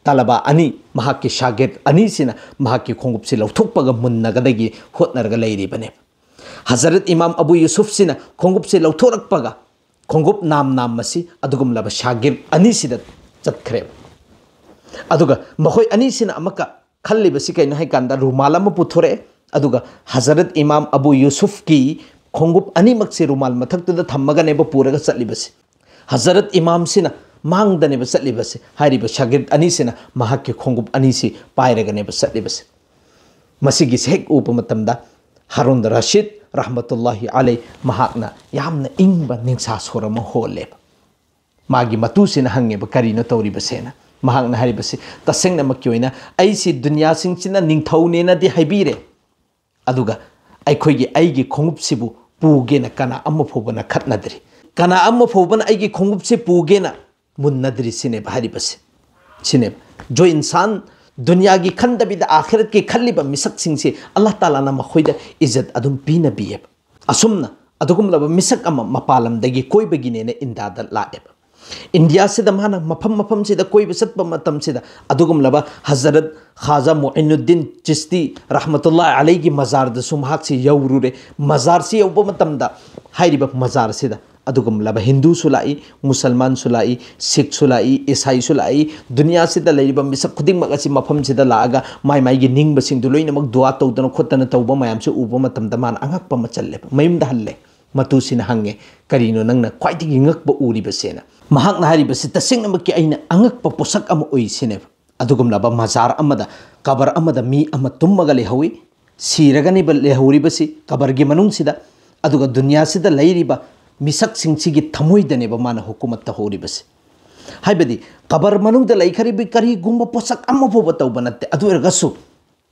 ꯇꯂꯕꯥ ꯑꯅꯤ, ꯃꯍꯥꯛꯀꯤ ꯁꯥꯒꯤꯔ ꯑꯅꯤꯁꯤꯅ ꯃꯍꯥꯛꯀꯤ ꯈꯣꯡꯎꯞꯁꯤ ꯂꯧꯊꯣꯛꯄꯒ ꯃꯨꯟꯅꯒꯗꯒꯤ ꯍꯣꯠꯅꯔꯒ ꯂꯩꯔꯤꯕꯅꯦꯕ꯫ ꯍꯖꯔꯠ ꯏꯃꯥꯝ ꯑꯕꯨ ꯌꯨꯁꯨꯐꯁꯤꯅ ꯈꯣꯡꯎꯞꯁꯤ ꯂꯧꯊꯣꯔꯛꯄꯒ ꯈꯣꯡꯎꯞ ꯅꯥꯝ ꯅꯥꯝ ꯑꯁꯤ ꯑꯗꯨꯒꯨꯝꯂꯕ ꯁꯥꯒꯤꯔ ꯑꯅꯤꯁꯤꯗ ꯆꯠꯈ꯭ꯔꯦꯕ꯫ ꯑꯗꯨꯒ ꯃꯈꯣꯏ ꯑꯅꯤꯁꯤꯅ ꯑꯃꯨꯛꯀ ꯈꯜꯂꯤꯕꯁꯤ ꯀꯩꯅꯣ ꯍꯥꯏ ꯀꯥꯟꯗ, ꯔꯨꯃꯥꯜ ꯑꯃ ꯄꯨꯊꯣꯔꯛꯑꯦ, ꯑꯗꯨꯒ ꯍꯖꯔꯠ ꯏꯃꯥꯝ ꯑꯕꯨ ꯌꯨꯁꯨꯐꯀꯤ ꯈꯣꯡꯎꯞ ꯑꯅꯤꯃꯛꯁꯤ ꯔꯨꯃꯥꯜ ꯃꯊꯛꯇꯨꯗ ꯊꯝꯃꯒꯅꯦꯕ ꯄꯨꯔꯒ ꯆꯠꯂꯤꯕꯁꯤ꯫ ꯍꯖꯔꯠ ꯏꯃꯥꯝꯁꯤꯅ ꯃꯥꯡꯗꯅꯦꯕ ꯆꯠꯂꯤꯕꯁꯤ, ꯍꯥꯏꯔꯤꯕ ꯁꯥꯒꯤꯔ ꯑꯅꯤꯁꯤꯅ ꯃꯍꯥꯛꯀꯤ ꯈꯣꯡꯎꯞ ꯑꯅꯤꯁꯤ ꯄꯥꯏꯔꯒꯅꯦꯕ ꯆꯠꯂꯤꯕꯁꯤ꯫ ꯃꯁꯤꯒꯤꯁꯤ ꯍꯦꯛ ꯎꯕ ꯃꯇꯝꯗ ꯍꯥꯔꯨꯟ ꯔꯥꯁꯤꯗ ꯔꯍꯃꯇꯨꯜꯂꯥꯍꯤ ꯑꯂꯩ ꯃꯍꯥꯛꯅ ꯌꯥꯝꯅ ꯏꯪꯕ ꯅꯤꯡꯁꯥ ꯁꯣꯔ ꯑꯃ ꯍꯣꯜꯂꯦꯕ꯫ ꯃꯥꯒꯤ ꯃꯇꯨꯁꯤꯅ ꯍꯪꯉꯦꯕ, "ꯀꯔꯤꯅꯣ ꯇꯧꯔꯤꯕꯁꯦꯅ?" ꯃꯍꯥꯛꯅ ꯍꯥꯏꯔꯤꯕꯁꯤ, "ꯇꯁꯦꯡꯅꯃꯛꯀꯤ ꯑꯣꯏꯅ ꯑꯩꯁꯤ ꯗꯨꯅꯤꯌꯥꯁꯤꯡꯁꯤꯅ ꯅꯤꯡꯊꯧꯅꯦꯅꯗꯤ ꯍꯥꯏꯕꯤꯔꯦ, ꯑꯗꯨꯒ ꯑꯩꯈꯣꯏꯒꯤ, ꯑꯩꯒꯤ ꯈꯣꯡꯎꯞꯁꯤꯕꯨ ꯄꯨꯒꯦꯅ ꯀꯅꯥ ꯑꯃ ꯐꯥꯎꯕꯅ ꯈꯠꯅꯗ꯭ꯔꯤ, ꯀꯅꯥ ꯑꯃ ꯐꯥꯎꯕꯅ ꯑꯩꯒꯤ ꯈꯣꯡꯎꯞꯁꯤ ꯄꯨꯒꯦꯅ ꯃꯨꯟꯅꯗ꯭ꯔꯤ" ꯁꯤꯅꯦꯕ ꯍꯥꯏꯔꯤꯕꯁꯦ꯫ ꯁꯤꯅꯦꯕ, "ꯖꯣ ꯏꯟꯁꯥꯟ ꯗꯨꯅꯤꯌꯥꯒꯤ ꯈꯟꯗꯕꯤꯗ ꯑꯥꯈꯤꯔꯠꯀꯤ ꯈꯜꯂꯤꯕ ꯃꯤꯁꯛꯁꯤꯡꯁꯤ ꯑꯜꯂꯥꯍ ꯇꯥꯂꯥꯅ ꯃꯈꯣꯏꯗ ꯏꯖꯠ ꯑꯗꯨꯝ ꯄꯤꯅꯕꯤꯌꯦꯕ"꯫ ꯑꯁꯨꯝꯅ ꯑꯗꯨꯒꯨꯝꯂꯕ ꯃꯤꯁꯛ ꯑꯃ ꯃꯄꯥꯟ ꯂꯝꯗꯒꯤ ꯀꯣꯏꯕꯒꯤꯅꯦꯅ ꯏꯟꯗꯤꯌꯥꯗ ꯂꯥꯛꯑꯦꯕ꯫ ꯏꯟꯗꯤꯌꯥꯁꯤꯗ ꯃꯥꯅ ꯃꯐꯝ ꯃꯐꯝꯁꯤꯗ ꯀꯣꯏꯕ ꯆꯠꯄ ꯃꯇꯝꯁꯤꯗ ꯑꯗꯨꯒꯨꯝꯂꯕ ꯍꯖꯔꯠ ꯈꯥꯖꯥ ꯃꯨꯏꯅꯨꯗꯤꯟ ꯆꯤꯁꯇꯤ ꯔꯍꯃꯇꯨꯜꯂꯥꯍꯤ ꯑꯂꯩꯒꯤ ꯃꯖꯥꯔꯗꯁꯨ ꯃꯍꯥꯛꯁꯤ ꯌꯧꯔꯨꯔꯦ꯫ ꯃꯖꯥꯔꯁꯤ ꯌꯧꯕ ꯃꯇꯝꯗ ꯍꯥꯏꯔꯤꯕ ꯃꯖꯥꯔꯁꯤꯗ ꯑꯗꯨꯒꯨꯝꯂꯕ ꯍꯤꯟꯗꯨꯁꯨ ꯂꯥꯛꯏ, ꯃꯨꯁꯜꯃꯥꯟꯁꯨ ꯂꯥꯛꯏ, ꯁꯤꯈꯁꯨ ꯂꯥꯛꯏ, ꯏꯁꯥꯏꯁꯨ ꯂꯥꯛꯏ, ꯗꯨꯅꯤꯌꯥꯁꯤꯗ ꯂꯩꯔꯤꯕ ꯃꯤꯁꯛ ꯈꯨꯗꯤꯡꯃꯛ ꯑꯁꯤ ꯃꯐꯝꯁꯤꯗ ꯂꯥꯛꯑꯒ ꯃꯥꯏ ꯃꯥꯏꯒꯤ ꯅꯤꯡꯕꯁꯤꯡꯗꯨ ꯂꯣꯏꯅꯃꯛ ꯗꯨꯋꯥ ꯇꯧꯗꯅ ꯈꯣꯠꯇꯅ ꯇꯧꯕ ꯃꯌꯥꯝꯁꯤ ꯎꯕ ꯃꯇꯝꯗ ꯃꯥꯅ ꯑꯉꯛꯄ ꯑꯃ ꯆꯜꯂꯦꯕ꯫ ꯃꯌꯨꯝꯗ ꯍꯜꯂꯦ꯫ ꯃꯇꯨꯁꯤꯅ ꯍꯪꯉꯦ, "ꯀꯔꯤꯅꯣ ꯅꯪꯅ ꯈ꯭ꯋꯥꯏꯗꯒꯤ ꯉꯛꯄ ꯎꯔꯤꯕꯁꯦꯅ?" ꯃꯍꯥꯛꯅ ꯍꯥꯏꯔꯤꯕꯁꯤ, "ꯇꯁꯦꯡꯅꯃꯛꯀꯤ ꯑꯩꯅ ꯑꯉꯛꯄ ꯄꯣꯠꯁꯛ ꯑꯃ ꯎꯏ" ꯁꯤꯅꯦꯕ꯫ ꯑꯗꯨꯒꯨꯝꯂꯕ ꯃꯖꯥꯔ ꯑꯃꯗ, ꯀꯕꯔ ꯑꯃꯗ ꯃꯤ ꯑꯃ ꯇꯨꯝꯃꯒ ꯂꯩꯍꯧꯏ, ꯁꯤꯔꯒꯅꯦꯕ ꯂꯩꯍꯧꯔꯤꯕꯁꯤ ꯀꯕꯔꯒꯤ ꯃꯅꯨꯡꯁꯤꯗ, ꯑꯗꯨꯒ ꯗꯨꯅꯤꯌꯥꯁꯤꯗ ꯂꯩꯔꯤꯕ ꯃꯤꯁꯛꯁꯤꯡꯁꯤꯒꯤ ꯊꯃꯣꯏꯗꯅꯦꯕ ꯃꯥꯅ ꯍꯨꯀꯨꯃꯠ ꯇꯧꯍꯧꯔꯤꯕꯁꯤ꯫ ꯍꯥꯏꯕꯗꯤ ꯀꯕꯔ ꯃꯅꯨꯡꯗ ꯂꯩꯈ꯭ꯔꯤꯕ ꯀꯔꯤꯒꯨꯝꯕ ꯄꯣꯠꯁꯛ ꯑꯃ ꯐꯥꯎꯕ ꯇꯧꯕ ꯅꯠꯇꯦ, ꯑꯗꯨ ꯑꯣꯏꯔꯒꯁꯨ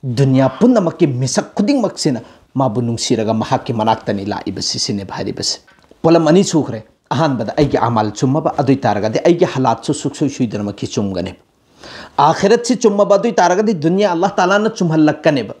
ꯗꯨꯅꯤꯌꯥ ꯄꯨꯝꯅꯃꯛꯀꯤ ꯃꯤꯁꯛ ꯈꯨꯗꯤꯡꯃꯛꯁꯤꯅ ꯃꯥꯕꯨ ꯅꯨꯡꯁꯤꯔꯒ ꯃꯍꯥꯛꯀꯤ ꯃꯅꯥꯛꯇꯅꯤ ꯂꯥꯛꯏꯕꯁꯤ, ꯁꯤꯅꯦꯕ ꯍꯥꯏꯔꯤꯕꯁꯤ꯫ ꯄꯣꯠꯂꯝ ꯑꯅꯤ ꯁꯨꯈ꯭ꯔꯦ꯫ ꯑꯍꯥꯟꯕꯗ ꯑꯩꯒꯤ ꯑꯃꯥꯜ ꯆꯨꯝꯃꯕ, ꯑꯗꯨ ꯑꯣꯏ ꯇꯥꯔꯒꯗꯤ ꯑꯩꯒꯤ ꯍꯥꯂꯥꯠꯁꯨ ꯁꯨꯡꯁꯣꯏ ꯁꯣꯏꯗꯅꯃꯛꯀꯤ ꯆꯨꯝꯒꯅꯦꯕ꯫ ꯑꯥꯈꯤꯔꯠꯁꯤ ꯆꯨꯝꯃꯕ, ꯑꯗꯨ ꯑꯣꯏ ꯇꯥꯔꯒꯗꯤ ꯗꯨꯅꯤꯌꯥ ꯑꯜꯂꯥꯍ ꯇꯥꯂꯥꯅ ꯆꯨꯝꯍꯜꯂꯛꯀꯅꯦꯕ꯫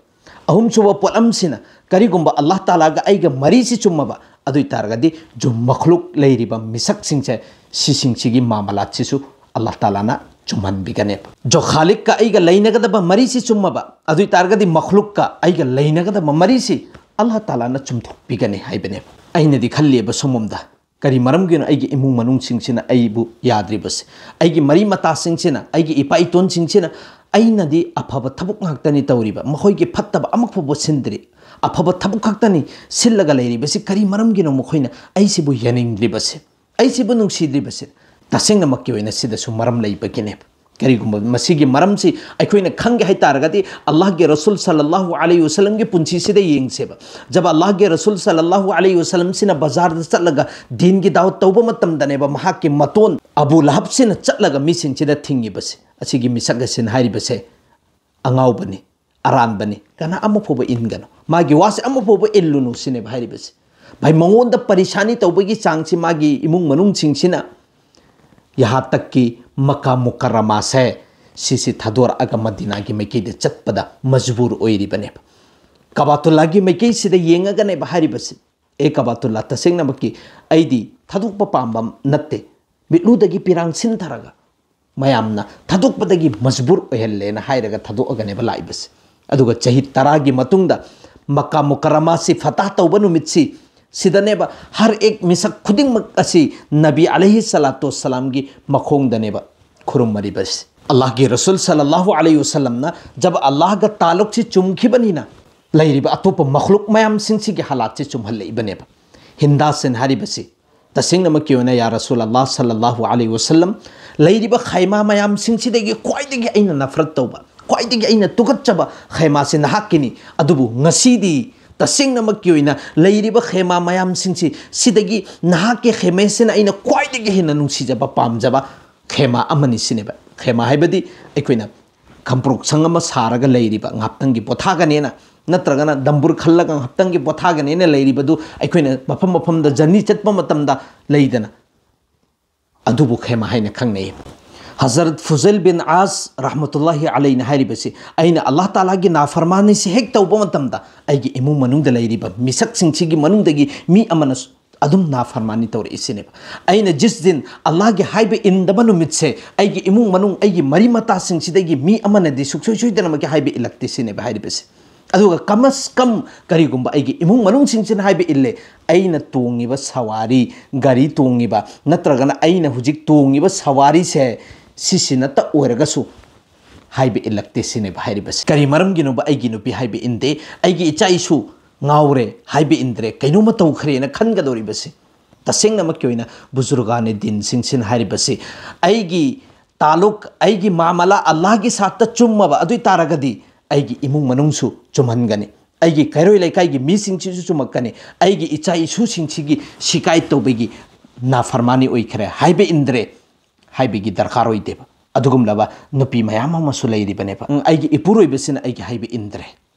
ꯑꯍꯨꯝꯁꯨꯕ ꯄꯣꯠꯂꯝꯁꯤꯅ, ꯀꯔꯤꯒꯨꯝꯕ ꯑꯜꯂꯥꯍ ꯇꯥꯂꯥꯒ ꯑꯩꯒ ꯃꯔꯤꯁꯤ ꯆꯨꯝꯃꯕ, ꯑꯗꯨ ꯑꯣꯏ ꯇꯥꯔꯒꯗꯤ ꯖꯨ ꯃꯈꯂꯨꯛ ꯂꯩꯔꯤꯕ ꯃꯤꯁꯛꯁꯤꯡꯁꯦ, ꯁꯤꯁꯤꯡꯁꯤꯒꯤ ꯃꯥꯃꯂꯥꯠꯁꯤꯁꯨ ꯑꯜꯂꯥꯍ ꯇꯥꯂꯥꯅ ꯆꯨꯝꯍꯟꯕꯤꯒꯅꯦꯕ꯫ ꯖꯣ ꯈꯥꯂꯤꯛꯀ ꯑꯩꯒ ꯂꯩꯅꯒꯗꯕ ꯃꯔꯤꯁꯤ ꯆꯨꯝꯃꯕ, ꯑꯗꯨ ꯑꯣꯏ ꯇꯥꯔꯒꯗꯤ ꯃꯈꯂꯨꯛꯀ ꯑꯩꯒ ꯂꯩꯅꯒꯗꯕ ꯃꯔꯤꯁꯤ ꯑꯜꯂꯥꯍ ꯇꯥꯂꯥꯅ ꯆꯨꯝꯊꯣꯛꯄꯤꯒꯅꯤ ꯍꯥꯏꯕꯅꯦꯕ꯫ ꯑꯩꯅꯗꯤ ꯈꯜꯂꯤꯕ ꯁꯣꯝꯂꯣꯝꯗ, ꯀꯔꯤ ꯃꯔꯝꯒꯤꯅꯣ ꯑꯩꯒꯤ ꯏꯃꯨꯡ ꯃꯅꯨꯡꯁꯤꯡꯁꯤꯅ ꯑꯩꯕꯨ ꯌꯥꯗ꯭ꯔꯤꯕꯁꯦ? ꯑꯩꯒꯤ ꯃꯔꯤ ꯃꯇꯥꯁꯤꯡꯁꯤꯅ, ꯑꯩꯒꯤ ꯏꯄꯥ ꯏꯇꯣꯟꯁꯤꯡꯁꯤꯅ ꯑꯩꯅꯗꯤ ꯑꯐꯕ ꯊꯕꯛ ꯉꯥꯛꯇꯅꯤ ꯇꯧꯔꯤꯕ, ꯃꯈꯣꯏꯒꯤ ꯐꯠꯇꯕ ꯑꯃꯐꯥꯎꯕ ꯁꯤꯟꯗ꯭ꯔꯤ, ꯑꯐꯕ ꯊꯕꯛ ꯈꯛꯇꯅꯤ ꯁꯤꯜꯂꯒ ꯂꯩꯔꯤꯕꯁꯤ꯫ ꯀꯔꯤ ꯃꯔꯝꯒꯤꯅꯣ ꯃꯈꯣꯏꯅ ꯑꯩꯁꯤꯕꯨ ꯌꯥꯅꯤꯡꯗ꯭ꯔꯤꯕꯁꯦ, ꯑꯩꯁꯤꯕꯨ ꯅꯨꯡꯁꯤꯗ꯭ꯔꯤꯕꯁꯦ? ꯇꯁꯦꯡꯅꯃꯛꯀꯤ ꯑꯣꯏꯅ ꯁꯤꯗꯁꯨ ꯃꯔꯝ ꯂꯩꯕꯒꯤꯅꯦꯕ꯫ ꯀꯔꯤꯒꯨꯝꯕ ꯃꯁꯤꯒꯤ ꯃꯔꯝꯁꯤ ꯑꯩꯈꯣꯏꯅ ꯈꯪꯒꯦ ꯍꯥꯏꯇꯥꯔꯒꯗꯤ, ꯑꯜꯂꯥꯍꯒꯤ ꯔꯁꯨꯜ ꯁꯜꯂꯜꯂꯥꯍꯨ ꯑꯂꯩꯍꯤ ꯋꯁꯜꯂꯝꯒꯤ ꯄꯨꯟꯁꯤꯁꯤꯗ ꯌꯦꯡꯁꯦꯕ꯫ ꯖꯕ ꯑꯜꯂꯥꯍꯒꯤ ꯔꯁꯨꯜ ꯁꯜꯂꯜꯂꯥꯍꯨ ꯑꯂꯩꯍꯤ ꯋꯁꯜꯂꯝꯁꯤꯅ ꯕꯖꯥꯔꯗ ꯆꯠꯂꯒ ꯗꯤꯟꯒꯤ ꯗꯥꯋꯠ ꯇꯧꯕ ꯃꯇꯝꯗꯅꯦꯕ, ꯃꯍꯥꯛꯀꯤ ꯃꯇꯣꯟ ꯑꯕꯨ ꯂꯍꯕꯁꯤꯅ ꯆꯠꯂꯒ ꯃꯤꯁꯤꯡꯁꯤꯗ ꯊꯤꯡꯉꯤꯕꯁꯦ꯫ ꯑꯁꯤꯒꯤ ꯃꯤꯁꯛ ꯑꯁꯤꯅ ꯍꯥꯏꯔꯤꯕꯁꯦ, "ꯑꯉꯥꯎꯕꯅꯤ, ꯑꯔꯥꯟꯕꯅꯤ, ꯀꯅꯥ ꯑꯃ ꯐꯥꯎꯕ ꯏꯟꯒꯅꯨ, ꯃꯥꯒꯤ ꯋꯥꯁꯦ ꯑꯃ ꯐꯥꯎꯕ ꯏꯜꯂꯨꯅꯨ" ꯁꯤꯅꯦꯕ ꯍꯥꯏꯔꯤꯕꯁꯦ꯫ ꯚꯥꯏ, ꯃꯉꯣꯟꯗ ꯄꯔꯤꯁꯥꯅꯤ ꯇꯧꯕꯒꯤ ꯆꯥꯡꯁꯤ ꯃꯥꯒꯤ ꯏꯃꯨꯡ ꯃꯅꯨꯡꯁꯤꯡꯁꯤꯅ ꯌꯍꯥ ꯇꯛꯀꯤ ꯃꯀꯥ ꯃꯨꯀꯔꯔꯃꯥꯁꯦ, ꯁꯤꯁꯤ ꯊꯥꯗꯣꯔꯛꯑꯒ ꯃꯗꯤꯅꯥꯒꯤ ꯃꯥꯏꯀꯩꯗ ꯆꯠꯄꯗ ꯃꯖꯕꯨꯔ ꯑꯣꯏꯔꯤꯕꯅꯦꯕ꯫ ꯀꯕꯥꯇꯨꯜꯂꯥꯒꯤ ꯃꯥꯏꯀꯩꯁꯤꯗ ꯌꯦꯡꯉꯒꯅꯦꯕ ꯍꯥꯏꯔꯤꯕꯁꯤ, "ꯑꯦ ꯀꯕꯥꯇꯨꯜꯂꯥ, ꯇꯁꯦꯡꯅꯃꯛꯀꯤ ꯑꯩꯗꯤ ꯊꯥꯗꯣꯛꯄ ꯄꯥꯝꯕ ꯅꯠꯇꯦ, ꯃꯤꯠꯂꯨꯗꯒꯤ ꯄꯤꯔꯥꯡ ꯁꯤꯟꯊꯔꯒ ꯃꯌꯥꯝꯅ ꯊꯥꯗꯣꯛꯄꯗꯒꯤ ꯃꯖꯕꯨꯔ ꯑꯣꯏꯍꯜꯂꯦꯅ" ꯍꯥꯏꯔꯒ ꯊꯥꯗꯣꯛꯑꯒꯅꯦꯕ ꯂꯥꯛꯏꯕꯁꯦ꯫ ꯑꯗꯨꯒ ꯆꯍꯤ ꯇꯔꯥꯒꯤ ꯃꯇꯨꯡꯗ ꯃꯀꯥ ꯃꯨꯀꯔꯔꯃꯥꯁꯤ ꯐꯇꯥꯍ ꯇꯧꯕ ꯅꯨꯃꯤꯠꯁꯤ, ꯁꯤꯗꯅꯦꯕ ꯍꯔ ꯑꯦꯛ ꯃꯤꯁꯛ ꯈꯨꯗꯤꯡꯃꯛ ꯑꯁꯤ ꯅꯕꯤ ꯑꯂꯩꯍꯤ ꯁꯂꯥꯇꯨ ꯋꯁꯁꯂꯥꯝꯒꯤ ꯃꯈꯣꯡꯗꯅꯦꯕ ꯈꯨꯔꯨꯝꯃꯔꯤꯕꯁꯤ꯫ ꯑꯜꯂꯥꯍꯒꯤ ꯔꯁꯨꯜ ꯁꯜꯂꯜꯂꯥꯍꯨ ꯑꯂꯩꯍꯤ ꯋꯁꯜꯂꯝꯅ ꯖꯕ ꯑꯜꯂꯥꯍꯒ ꯇꯥꯂꯨꯛꯁꯤ ꯆꯨꯝꯈꯤꯕꯅꯤꯅ, ꯂꯩꯔꯤꯕ ꯑꯇꯣꯞꯄ ꯃꯈꯂꯨꯛ ꯃꯌꯥꯝꯁꯤꯡꯁꯤꯒꯤ ꯍꯥꯂꯥꯠꯁꯤ ꯆꯨꯝꯍꯜꯂꯛꯏꯕꯅꯦꯕ꯫ ꯍꯤꯟꯗꯥꯁꯤꯟ ꯍꯥꯏꯔꯤꯕꯁꯤ, ꯇꯁꯦꯡꯅꯃꯛꯀꯤ ꯑꯣꯏꯅ, "ꯌꯥ ꯔꯁꯨꯜ ꯑꯜꯂꯥꯍ ꯁꯜꯂꯜꯂꯥꯍꯨ ꯑꯂꯩꯍꯤ ꯋꯁꯜꯂꯝ, ꯂꯩꯔꯤꯕ ꯈꯩꯃꯥ ꯃꯌꯥꯝꯁꯤꯡꯁꯤꯗꯒꯤ ꯈ꯭ꯋꯥꯏꯗꯒꯤ ꯑꯩꯅ ꯅꯐꯔꯠ ꯇꯧꯕ, ꯈ꯭ꯋꯥꯏꯗꯒꯤ ꯑꯩꯅ ꯇꯨꯀꯠꯆꯕ ꯈꯩꯃꯥꯁꯤ ꯅꯍꯥꯛꯀꯤꯅꯤ꯫ ꯑꯗꯨꯕꯨ ꯉꯁꯤꯗꯤ ꯇꯁꯦꯡꯅꯃꯛꯀꯤ ꯑꯣꯏꯅ ꯂꯩꯔꯤꯕ ꯈꯦꯃꯥ ꯃꯌꯥꯝꯁꯤꯡꯁꯤ, ꯁꯤꯗꯒꯤ ꯅꯍꯥꯛꯀꯤ ꯈꯦꯃꯦꯁꯤꯅ ꯑꯩꯅ ꯈ꯭ꯋꯥꯏꯗꯒꯤ ꯍꯦꯟꯅ ꯅꯨꯡꯁꯤꯖꯕ, ꯄꯥꯝꯖꯕ ꯈꯦꯃꯥ ꯑꯃꯅꯤ" ꯁꯤꯅꯦꯕ꯫ ꯈꯦꯃꯥ ꯍꯥꯏꯕꯗꯤ ꯑꯩꯈꯣꯏꯅ ꯈꯝꯄ꯭ꯔꯣꯛꯁꯪ ꯑꯃ ꯁꯥꯔꯒ ꯂꯩꯔꯤꯕ, ꯉꯥꯏꯍꯥꯛꯇꯪꯒꯤ ꯄꯣꯊꯥꯒꯅꯦꯅ, ꯅꯠꯇ꯭ꯔꯒꯅ ꯗꯝꯕꯨꯔ ꯈꯜꯂꯒ ꯉꯥꯏꯍꯥꯛꯇꯪꯒꯤ ꯄꯣꯊꯥꯒꯅꯦꯅ ꯂꯩꯔꯤꯕꯗꯨ, ꯑꯩꯈꯣꯏꯅ ꯃꯐꯝ ꯃꯐꯝꯗ ꯖꯔꯅꯤ ꯆꯠꯄ ꯃꯇꯝꯗ ꯂꯩꯗꯅ, ꯑꯗꯨꯕꯨ ꯈꯦꯃꯥ ꯍꯥꯏꯅ ꯈꯪꯅꯩ꯫ ꯍꯖꯔꯠ ꯐꯨꯖꯩꯜ ꯕꯤꯟ ꯑꯥꯁ ꯔꯍꯃꯇꯨꯜꯂꯥꯍꯤ ꯑꯂꯩꯅ ꯍꯥꯏꯔꯤꯕꯁꯤ, "ꯑꯩꯅ ꯑꯜꯂꯥꯍ ꯇꯥꯂꯥꯒꯤ ꯅꯥꯐꯔꯃꯥꯅꯤꯁꯤ ꯍꯦꯛ ꯇꯧꯕ ꯃꯇꯝꯗ, ꯑꯩꯒꯤ ꯏꯃꯨꯡ ꯃꯅꯨꯡꯗ ꯂꯩꯔꯤꯕ ꯃꯤꯁꯛꯁꯤꯡꯁꯤꯒꯤ ꯃꯅꯨꯡꯗꯒꯤ ꯃꯤ ꯑꯃꯅ ꯑꯗꯨꯝ ꯅꯥꯐꯔꯃꯥꯅꯤ ꯇꯧꯔꯛꯏ" ꯁꯤꯅꯦꯕ꯫ "ꯑꯩꯅ ꯖꯤꯁ ꯗꯤꯟ ꯑꯜꯂꯥꯍꯒꯤ ꯍꯥꯏꯕ ꯏꯟꯗꯕ ꯅꯨꯃꯤꯠꯁꯦ, ꯑꯩꯒꯤ ꯏꯃꯨꯡ ꯃꯅꯨꯡ, ꯑꯩꯒꯤ ꯃꯔꯤ ꯃꯇꯥꯁꯤꯡꯁꯤꯗꯒꯤ ꯃꯤ ꯑꯃꯅꯗꯤ ꯁꯨꯡꯁꯣꯏ ꯁꯣꯏꯗꯅꯃꯛꯀꯤ ꯍꯥꯏꯕ ꯏꯜꯂꯛꯇꯦ" ꯁꯤꯅꯦꯕ ꯍꯥꯏꯔꯤꯕꯁꯦ꯫ ꯑꯗꯨꯒ ꯀꯃꯁ ꯀꯝ ꯀꯔꯤꯒꯨꯝꯕ ꯑꯩꯒꯤ ꯏꯃꯨꯡ ꯃꯅꯨꯡꯁꯤꯡꯁꯤꯅ ꯍꯥꯏꯕ ꯏꯜꯂꯦ, ꯑꯩꯅ ꯇꯣꯡꯉꯤꯕ ꯁꯋꯥꯔꯤ, ꯒꯥꯔꯤ ꯇꯣꯡꯉꯤꯕ, ꯅꯠꯇ꯭ꯔꯒꯅ ꯑꯩꯅ ꯍꯧꯖꯤꯛ ꯇꯣꯡꯉꯤꯕ ꯁꯋꯥꯔꯤꯁꯦ ꯁꯤꯁꯤꯅꯇ ꯑꯣꯏꯔꯒꯁꯨ ꯍꯥꯏꯕ ꯏꯜꯂꯛꯇꯦ ꯁꯤꯅꯦꯕ ꯍꯥꯏꯔꯤꯕꯁꯦ꯫ ꯀꯔꯤ ꯃꯔꯝꯒꯤꯅꯣꯕ ꯑꯩꯒꯤ ꯅꯨꯄꯤ ꯍꯥꯏꯕ ꯏꯟꯗꯦ, ꯑꯩꯒꯤ ꯏꯆꯥ ꯏꯁꯨ ꯉꯥꯎꯔꯦ, ꯍꯥꯏꯕ ꯏꯟꯗ꯭ꯔꯦ, ꯀꯩꯅꯣꯝꯃ ꯇꯧꯈ꯭ꯔꯦꯅ ꯈꯟꯒꯗꯧꯔꯤꯕꯁꯦ? ꯇꯁꯦꯡꯅꯃꯛꯀꯤ ꯑꯣꯏꯅ ꯕꯨꯖꯨꯔꯒꯥꯅꯦ ꯗꯤꯟꯁꯤꯡꯁꯤꯅ ꯍꯥꯏꯔꯤꯕꯁꯤ, ꯑꯩꯒꯤ ꯇꯥꯂꯨꯛ, ꯑꯩꯒꯤ ꯃꯥꯃꯂꯥ ꯑꯜꯂꯥꯍꯒꯤ ꯁꯥꯠꯇ ꯆꯨꯝꯃꯕ ꯑꯗꯨ ꯑꯣꯏ ꯇꯥꯔꯒꯗꯤ ꯑꯩꯒꯤ ꯏꯃꯨꯡ ꯃꯅꯨꯡꯁꯨ ꯆꯨꯝꯍꯟꯒꯅꯤ, ꯑꯩꯒꯤ ꯀꯩꯔꯣꯏ ꯂꯩꯀꯥꯏꯒꯤ ꯃꯤꯁꯤꯡꯁꯤꯁꯨ ꯆꯨꯝꯃꯛꯀꯅꯤ, ꯑꯩꯒꯤ ꯏꯆꯥ ꯏꯁꯨꯁꯤꯡꯁꯤꯒꯤ ꯁꯤꯀꯥꯏꯠ ꯇꯧꯕꯒꯤ ꯅꯥꯐꯔꯃꯥꯅꯤ ꯑꯣꯏꯈ꯭ꯔꯦ ꯍꯥꯏꯕ ꯏꯟꯗ꯭ꯔꯦ ꯍꯥꯏꯕꯒꯤ ꯗꯔꯀꯥꯔ ꯑꯣꯏꯗꯦꯕ꯫ ꯑꯗꯨꯒꯨꯝꯂꯕ ꯅꯨꯄꯤ ꯃꯌꯥꯝ ꯑꯃꯁꯨ ꯂꯩꯔꯤꯕꯅꯦꯕ꯫ "ꯎꯝ, ꯑꯩꯒꯤ ꯏꯄꯨꯔꯣꯏꯕꯁꯤꯅ ꯑꯩꯒꯤ ꯍꯥꯏꯕ ꯏꯟꯗ꯭ꯔꯦ,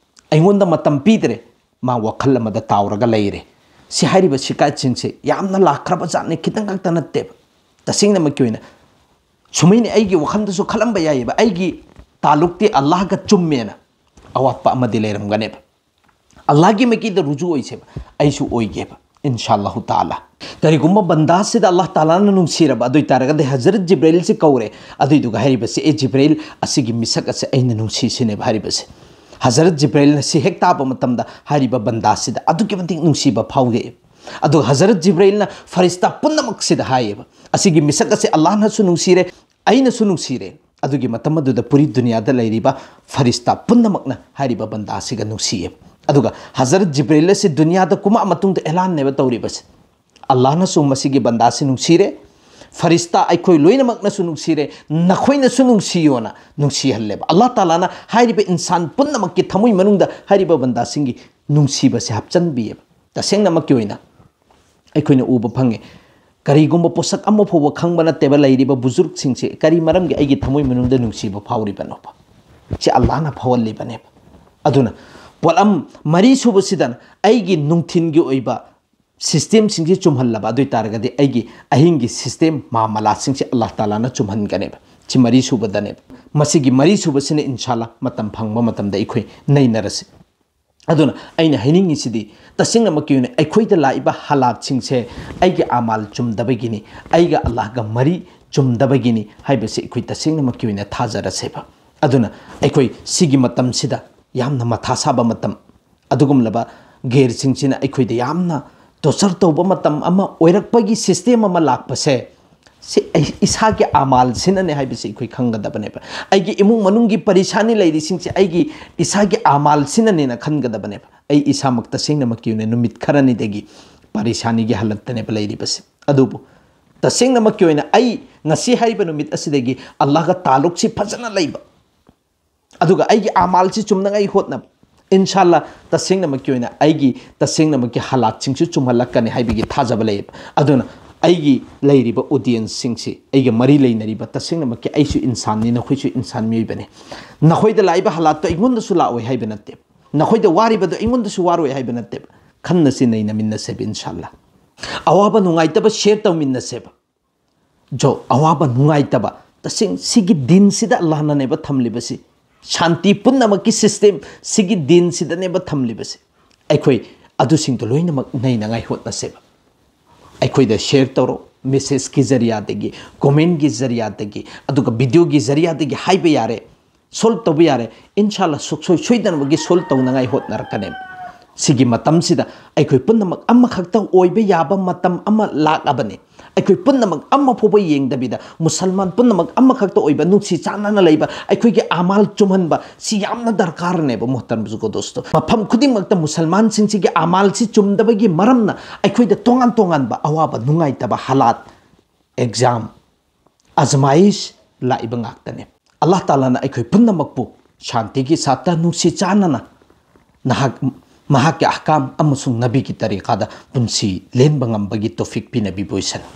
ꯑꯩꯉꯣꯟꯗ ꯃꯇꯝ ꯄꯤꯗ꯭ꯔꯦ, ꯃꯥ ꯋꯥꯈꯜ ꯑꯃꯗ ꯇꯥꯎꯔꯒ ꯂꯩꯔꯦ"꯫ ꯁꯤ ꯍꯥꯏꯔꯤꯕ ꯁꯤꯀꯥꯏꯠꯁꯤꯡꯁꯦ ꯌꯥꯝꯅ ꯂꯥꯛꯈ꯭ꯔꯕ ꯖꯥꯠꯅꯤ, ꯈꯤꯇꯪ ꯈꯛꯇ ꯅꯠꯇꯦꯕ꯫ ꯇꯁꯦꯡꯅꯃꯛꯀꯤ ꯑꯣꯏꯅ ꯁꯨꯃꯥꯏꯅ ꯑꯩꯒꯤ ꯋꯥꯈꯜꯗꯁꯨ ꯈꯜꯂꯝꯕ ꯌꯥꯏꯌꯦꯕ, ꯑꯩꯒꯤ ꯇꯥꯂꯨꯛꯇꯤ ꯑꯜꯂꯥꯍꯒ ꯆꯨꯝꯃꯦꯅ, ꯑꯋꯥꯠꯄ ꯑꯃꯗꯤ ꯂꯩꯔꯝꯒꯅꯦꯕ꯫ ꯑꯜꯂꯥꯍꯒꯤ ꯃꯥꯏꯀꯩꯗ ꯔꯨꯖꯨ ꯑꯣꯏꯁꯦꯕ, ꯑꯩꯁꯨ ꯑꯣꯏꯒꯦꯕ, ꯏꯟꯁꯥ ꯑꯜꯂꯥꯍꯨ ꯇꯥꯂꯥ꯫ ꯀꯔꯤꯒꯨꯝꯕ ꯕꯟꯗꯥꯁꯤꯗ ꯑꯜꯂꯥꯍ ꯇꯥꯂꯥꯅ ꯅꯨꯡꯁꯤꯔꯕ ꯑꯗꯨ ꯑꯣꯏ ꯇꯥꯔꯒꯗꯤ ꯍꯖꯔꯠ ꯖꯤꯕ꯭ꯔꯥꯏꯜꯁꯤ ꯀꯧꯔꯦ, ꯑꯗꯨꯏꯗꯨꯒ ꯍꯥꯏꯔꯤꯕꯁꯤ, "ꯑꯦ ꯖꯤꯕ꯭ꯔꯥꯏꯜ, ꯑꯁꯤꯒꯤ ꯃꯤꯁꯛ ꯑꯁꯦ ꯑꯩꯅ ꯅꯨꯡꯁꯤꯁꯤꯅꯦꯕ" ꯍꯥꯏꯔꯤꯕꯁꯦ꯫ ꯍꯖꯔꯠ ꯖꯤꯕ꯭ꯔꯥꯏꯜꯅ ꯁꯤ ꯍꯦꯛ ꯇꯥꯕ ꯃꯇꯝꯗ ꯍꯥꯏꯔꯤꯕ ꯕꯟꯗꯥꯁꯤꯗ ꯑꯗꯨꯛꯀꯤ ꯃꯇꯤꯛ ꯅꯨꯡꯁꯤꯕ ꯐꯥꯎꯔꯛꯑꯦ꯫ ꯑꯗꯨꯒ ꯍꯖꯔꯠ ꯖꯤꯕ꯭ꯔꯥꯏꯜꯅ ꯐꯔꯤꯁꯇꯥ ꯄꯨꯝꯅꯃꯛꯁꯤꯗ ꯍꯥꯏꯌꯦꯕ, "ꯑꯁꯤꯒꯤ ꯃꯤꯁꯛ ꯑꯁꯦ ꯑꯜꯂꯥꯍꯅꯁꯨ ꯅꯨꯡꯁꯤꯔꯦ, ꯑꯩꯅꯁꯨ ꯅꯨꯡꯁꯤꯔꯦ"꯫ ꯑꯗꯨꯒꯤ ꯃꯇꯝ ꯑꯗꯨꯗ ꯄꯨꯔꯤ ꯗꯨꯅꯤꯌꯥꯗ ꯂꯩꯔꯤꯕ ꯐꯔꯤꯁꯇꯥ ꯄꯨꯝꯅꯃꯛꯅ ꯍꯥꯏꯔꯤꯕ ꯕꯟꯗꯥꯁꯤꯒ ꯅꯨꯡꯁꯤꯌꯦꯕ꯫ ꯑꯗꯨꯒ ꯍꯖꯔꯠ ꯖꯤꯕ꯭ꯔꯤꯜ ꯑꯁꯤ ꯗꯨꯅꯤꯌꯥꯗ ꯀꯨꯝꯃꯛꯑ ꯃꯇꯨꯡꯗ ꯑꯦꯂꯥꯟꯅꯦꯕ ꯇꯧꯔꯤꯕꯁꯦ, "ꯑꯜꯂꯥꯍꯅꯁꯨ ꯃꯁꯤꯒꯤ ꯕꯟꯗꯥꯁꯤ ꯅꯨꯡꯁꯤꯔꯦ, ꯐꯔꯤꯁꯇꯥ ꯑꯩꯈꯣꯏ ꯂꯣꯏꯅꯃꯛꯅꯁꯨ ꯅꯨꯡꯁꯤꯔꯦ, ꯅꯈꯣꯏꯅꯁꯨ ꯅꯨꯡꯁꯤꯌꯣꯅ" ꯅꯨꯡꯁꯤꯍꯜꯂꯦꯕ꯫ ꯑꯜꯂꯥꯍ ꯇꯥꯂꯥꯅ ꯍꯥꯏꯔꯤꯕ ꯏꯟꯁꯥꯟ ꯄꯨꯝꯅꯃꯛꯀꯤ ꯊꯃꯣꯏ ꯃꯅꯨꯡꯗ ꯍꯥꯏꯔꯤꯕ ꯕꯟꯗꯥꯁꯤꯡꯒꯤ ꯅꯨꯡꯁꯤꯕꯁꯦ ꯍꯥꯞꯆꯤꯟꯕꯤꯌꯦꯕ꯫ ꯇꯁꯦꯡꯅꯃꯛꯀꯤ ꯑꯣꯏꯅ ꯑꯩꯈꯣꯏꯅ ꯎꯕ ꯐꯪꯉꯦ꯫ ꯀꯔꯤꯒꯨꯝꯕ ꯄꯣꯠꯁꯛ ꯑꯃ ꯐꯥꯎꯕ ꯈꯪꯕ ꯅꯠꯇꯦꯕ ꯂꯩꯔꯤꯕ ꯕꯨꯖꯨꯔꯒꯁꯤꯡꯁꯦ, ꯀꯔꯤ ꯃꯔꯝꯒꯤ ꯑꯩꯒꯤ ꯊꯃꯣꯏ ꯃꯅꯨꯡꯗ ꯅꯨꯡꯁꯤꯕ ꯐꯥꯎꯔꯤꯕꯅꯣꯕ? ꯁꯤ ꯑꯜꯂꯥꯍꯅ ꯐꯥꯎꯍꯜꯂꯤꯕꯅꯦꯕ꯫ ꯑꯗꯨꯅ ꯄꯣꯠꯂꯝ ꯃꯔꯤ ꯁꯨꯕꯁꯤꯗꯅ ꯑꯩꯒꯤ ꯅꯨꯡꯊꯤꯟꯒꯤ ꯑꯣꯏꯕ ꯁꯤꯁꯇꯦꯝꯁꯤꯡꯁꯤ ꯆꯨꯝꯍꯜꯂꯕ ꯑꯗꯨ ꯑꯣꯏ ꯇꯥꯔꯒꯗꯤ ꯑꯩꯒꯤ ꯑꯍꯤꯡꯒꯤ ꯁꯤꯁꯇꯦꯝ ꯃꯥꯃꯂꯥꯁꯤꯡꯁꯤ ꯑꯜꯂꯥꯍ ꯇꯥꯂꯥꯅ ꯆꯨꯝꯍꯟꯒꯅꯦꯕ꯫ ꯁꯤ ꯃꯔꯤ ꯁꯨꯕꯗꯅꯦꯕ꯫ ꯃꯁꯤꯒꯤ ꯃꯔꯤ ꯁꯨꯕꯁꯤꯅ ꯏꯟꯁꯥꯜꯂꯥꯍ ꯃꯇꯝ ꯐꯪꯕ ꯃꯇꯝꯗ ꯑꯩꯈꯣꯏ ꯅꯩꯅꯔꯁꯤ꯫ ꯑꯗꯨꯅ ꯑꯩꯅ ꯍꯥꯏꯅꯤꯡꯉꯤꯁꯤꯗꯤ, ꯇꯁꯦꯡꯅꯃꯛꯀꯤ ꯑꯣꯏꯅ ꯑꯩꯈꯣꯏꯗ ꯂꯥꯛꯏꯕ ꯍꯥꯂꯥꯠꯁꯤꯡꯁꯦ ꯑꯩꯒꯤ ꯑꯃꯥꯜ ꯆꯨꯝꯗꯕꯒꯤꯅꯤ, ꯑꯩꯒ ꯑꯜꯂꯥꯍꯒ ꯃꯔꯤ ꯆꯨꯝꯗꯕꯒꯤꯅꯤ ꯍꯥꯏꯕꯁꯤ ꯑꯩꯈꯣꯏ ꯇꯁꯦꯡꯅꯃꯛꯀꯤ ꯑꯣꯏꯅ ꯊꯥꯖꯔꯁꯦꯕ꯫ ꯑꯗꯨꯅ ꯑꯩꯈꯣꯏ ꯁꯤꯒꯤ ꯃꯇꯝꯁꯤꯗ ꯌꯥꯝꯅ ꯃꯊꯥ ꯁꯥꯕ ꯃꯇꯝ, ꯑꯗꯨꯒꯨꯝꯂꯕ ꯒꯦꯔꯁꯤꯡꯁꯤꯅ ꯑꯩꯈꯣꯏꯗ ꯌꯥꯝꯅ ꯇꯣꯔꯆꯔ ꯇꯧꯕ ꯃꯇꯝ ꯑꯃ ꯑꯣꯏꯔꯛꯄꯒꯤ ꯁꯤꯁꯇꯦꯝ ꯑꯃ ꯂꯥꯛꯄꯁꯦ, ꯁꯤ ꯑꯩ ꯏꯁꯥꯒꯤ ꯑꯃꯥꯜꯁꯤꯅꯅꯦ ꯍꯥꯏꯕꯁꯤ ꯑꯩꯈꯣꯏ ꯈꯪꯒꯗꯕꯅꯦꯕ꯫ ꯑꯩꯒꯤ ꯏꯃꯨꯡ ꯃꯅꯨꯡꯒꯤ ꯄꯔꯤꯁꯥꯅꯤ ꯂꯩꯔꯤꯁꯤꯡꯁꯦ ꯑꯩꯒꯤ ꯏꯁꯥꯒꯤ ꯑꯃꯥꯜꯁꯤꯅꯅꯦꯅ ꯈꯟꯒꯗꯕꯅꯦꯕ꯫ ꯑꯩ ꯏꯁꯥꯃꯛ ꯇꯁꯦꯡꯅꯃꯛꯀꯤ ꯑꯣꯏꯅ ꯅꯨꯃꯤꯠ ꯈꯔꯅꯤꯗꯒꯤ ꯄꯔꯤꯁꯥꯅꯤꯒꯤ ꯍꯥꯂꯠꯇꯅꯦꯕ ꯂꯩꯔꯤꯕꯁꯦ꯫ ꯑꯗꯨꯕꯨ ꯇꯁꯦꯡꯅꯃꯛꯀꯤ ꯑꯣꯏꯅ ꯑꯩ ꯉꯁꯤ ꯍꯥꯏꯔꯤꯕ ꯅꯨꯃꯤꯠ ꯑꯁꯤꯗꯒꯤ ꯑꯜꯂꯥꯍꯒ ꯇꯥꯂꯨꯛꯁꯤ ꯐꯖꯅ ꯂꯩꯕ, ꯑꯗꯨꯒ ꯑꯩꯒꯤ ꯑꯃꯥꯜꯁꯤ ꯆꯨꯝꯅꯉꯥꯏ ꯍꯣꯠꯅꯕ, ꯏꯟꯁꯥꯜꯂꯥ, ꯇꯁꯦꯡꯅꯃꯛꯀꯤ ꯑꯣꯏꯅ ꯑꯩꯒꯤ ꯇꯁꯦꯡꯅꯃꯛꯀꯤ ꯍꯥꯂꯥꯠꯁꯤꯡꯁꯨ ꯆꯨꯝꯍꯜꯂꯛꯀꯅꯤ ꯍꯥꯏꯕꯒꯤ ꯊꯥꯖꯕ ꯂꯩꯌꯦꯕ꯫ ꯑꯗꯨꯅ ꯑꯩꯒꯤ ꯂꯩꯔꯤꯕ ꯑꯣꯗꯤꯌꯦꯟꯁꯁꯤꯡꯁꯤ, ꯑꯩꯒ ꯃꯔꯤ ꯂꯩꯅꯔꯤꯕ, ꯇꯁꯦꯡꯅꯃꯛꯀꯤ ꯑꯩꯁꯨ ꯏꯟꯁꯥꯟꯅꯤ, ꯅꯈꯣꯏꯁꯨ ꯏꯟꯁꯥꯟ ꯃꯤꯑꯣꯏꯕꯅꯤ꯫ ꯅꯈꯣꯏꯗ ꯂꯥꯛꯏꯕ ꯍꯥꯂꯥꯠꯇꯣ ꯑꯩꯉꯣꯟꯗꯁꯨ ꯂꯥꯛꯑꯣꯏ ꯍꯥꯏꯕ ꯅꯠꯇꯦ, ꯅꯈꯣꯏꯗ ꯋꯥꯔꯤꯕꯗꯣ ꯑꯩꯉꯣꯟꯗꯁꯨ ꯋꯥꯔꯣꯏ ꯍꯥꯏꯕ ꯅꯠꯇꯦꯕ꯫ ꯈꯟꯅꯁꯤ, ꯅꯩꯅꯃꯤꯟꯅꯁꯦꯕ, ꯏꯟꯁꯥꯜꯂꯥ꯫ ꯑꯋꯥꯕ ꯅꯨꯡꯉꯥꯏꯇꯕ ꯁꯤꯌꯔ ꯇꯧꯃꯤꯟꯅꯁꯦꯕ꯫ ꯖꯣ, ꯑꯋꯥꯕ ꯅꯨꯡꯉꯥꯏꯇꯕ, ꯇꯁꯦꯡ ꯁꯤꯒꯤ ꯗꯤꯟꯁꯤꯗ ꯑꯜꯂꯥꯍꯅꯅꯦꯕ ꯊꯝꯂꯤꯕꯁꯤ꯫ ꯁꯥꯟꯇꯤ ꯄꯨꯝꯅꯃꯛꯀꯤ ꯁꯤꯁꯇꯦꯝ ꯁꯤꯒꯤ ꯗꯤꯟꯁꯤꯗꯅꯦꯕ ꯊꯝꯂꯤꯕꯁꯤ꯫ ꯑꯩꯈꯣꯏ ꯑꯗꯨꯁꯤꯡꯗꯣ ꯂꯣꯏꯅꯃꯛ ꯅꯩꯅꯉꯥꯏ ꯍꯣꯠꯅꯁꯦꯕ꯫ ꯑꯩꯈꯣꯏꯗ ꯁꯤꯌꯔ ꯇꯧꯔꯣ, ꯃꯦꯁꯦꯖꯀꯤ ꯖꯔꯤꯌꯥꯗꯒꯤ, ꯀꯣꯃꯦꯟꯒꯤ ꯖꯔꯤꯌꯥꯗꯒꯤ, ꯑꯗꯨꯒ ꯚꯤꯗꯤꯑꯣꯒꯤ ꯖꯔꯤꯌꯥꯗꯒꯤ ꯍꯥꯏꯕ ꯌꯥꯔꯦ, ꯁꯣꯜꯕ ꯇꯧꯕ ꯌꯥꯔꯦ꯫ ꯏꯟꯁꯥꯜꯂꯥ, ꯁꯨꯛꯁꯣꯏ ꯁꯣꯏꯗꯅꯕꯒꯤ ꯁꯣꯜꯕ ꯇꯧꯅꯉꯥꯏ ꯍꯣꯠꯅꯔꯛꯀꯅꯦꯕ꯫ ꯁꯤꯒꯤ ꯃꯇꯝꯁꯤꯗ ꯑꯩꯈꯣꯏ ꯄꯨꯝꯅꯃꯛ ꯑꯃꯈꯛꯇ ꯑꯣꯏꯕ ꯌꯥꯕ ꯃꯇꯝ ꯑꯃ ꯂꯥꯛꯂꯕꯅꯤ꯫ ꯑꯩꯈꯣꯏ ꯄꯨꯝꯅꯃꯛ ꯑꯃ ꯐꯥꯎꯕ ꯌꯦꯡꯗꯕꯤꯗ ꯃꯨꯁꯜꯃꯥꯟ ꯄꯨꯝꯅꯃꯛ ꯑꯃꯈꯛꯇ ꯑꯣꯏꯕ, ꯅꯨꯡꯁꯤ ꯆꯥꯟꯅꯅ ꯂꯩꯕ, ꯑꯩꯈꯣꯏꯒꯤ ꯑꯃꯥꯜ ꯆꯨꯝꯍꯟꯕ, ꯁꯤ ꯌꯥꯝꯅ ꯗꯔꯀꯥꯔꯅꯦꯕ, ꯃꯣꯍꯇꯔꯝ ꯕꯨꯖꯨꯔꯒꯣ ꯗꯣꯁꯇꯣ꯫ ꯃꯐꯝ ꯈꯨꯗꯤꯡꯃꯛꯇ ꯃꯨꯁꯜꯃꯥꯟꯁꯤꯡꯁꯤꯒꯤ ꯑꯃꯥꯜꯁꯤ ꯆꯨꯝꯗꯕꯒꯤ ꯃꯔꯝꯅ ꯑꯩꯈꯣꯏꯗ ꯇꯣꯉꯥꯟ ꯇꯣꯉꯥꯟꯕ ꯑꯋꯥꯕ, ꯅꯨꯡꯉꯥꯏꯇꯕ ꯍꯥꯂꯥꯠ, ꯑꯦꯛꯖꯥꯝ, ꯑꯖꯃꯥꯏꯁ ꯂꯥꯛꯏꯕ ꯉꯥꯛꯇꯅꯦ꯫ ꯑꯜꯂꯥꯍ ꯇꯥꯂꯥꯅ ꯑꯩꯈꯣꯏ ꯄꯨꯝꯅꯃꯛꯄꯨ ꯁꯥꯟꯇꯤꯒꯤ ꯁꯥꯠꯇ ꯅꯨꯡꯁꯤ ꯆꯥꯟꯅꯅ ꯅꯍꯥꯛ, ꯃꯍꯥꯛꯀꯤ ꯑꯍꯀꯥꯝ ꯑꯃꯁꯨꯡ ꯅꯕꯤꯒꯤ ꯇꯔꯤꯀꯥꯗ ꯄꯨꯟꯁꯤ ꯂꯦꯟꯕ ꯉꯝꯕꯒꯤ ꯇꯣꯐꯤꯛ ꯄꯤꯅꯕꯤꯕ ꯑꯣꯏꯁꯅꯨ꯫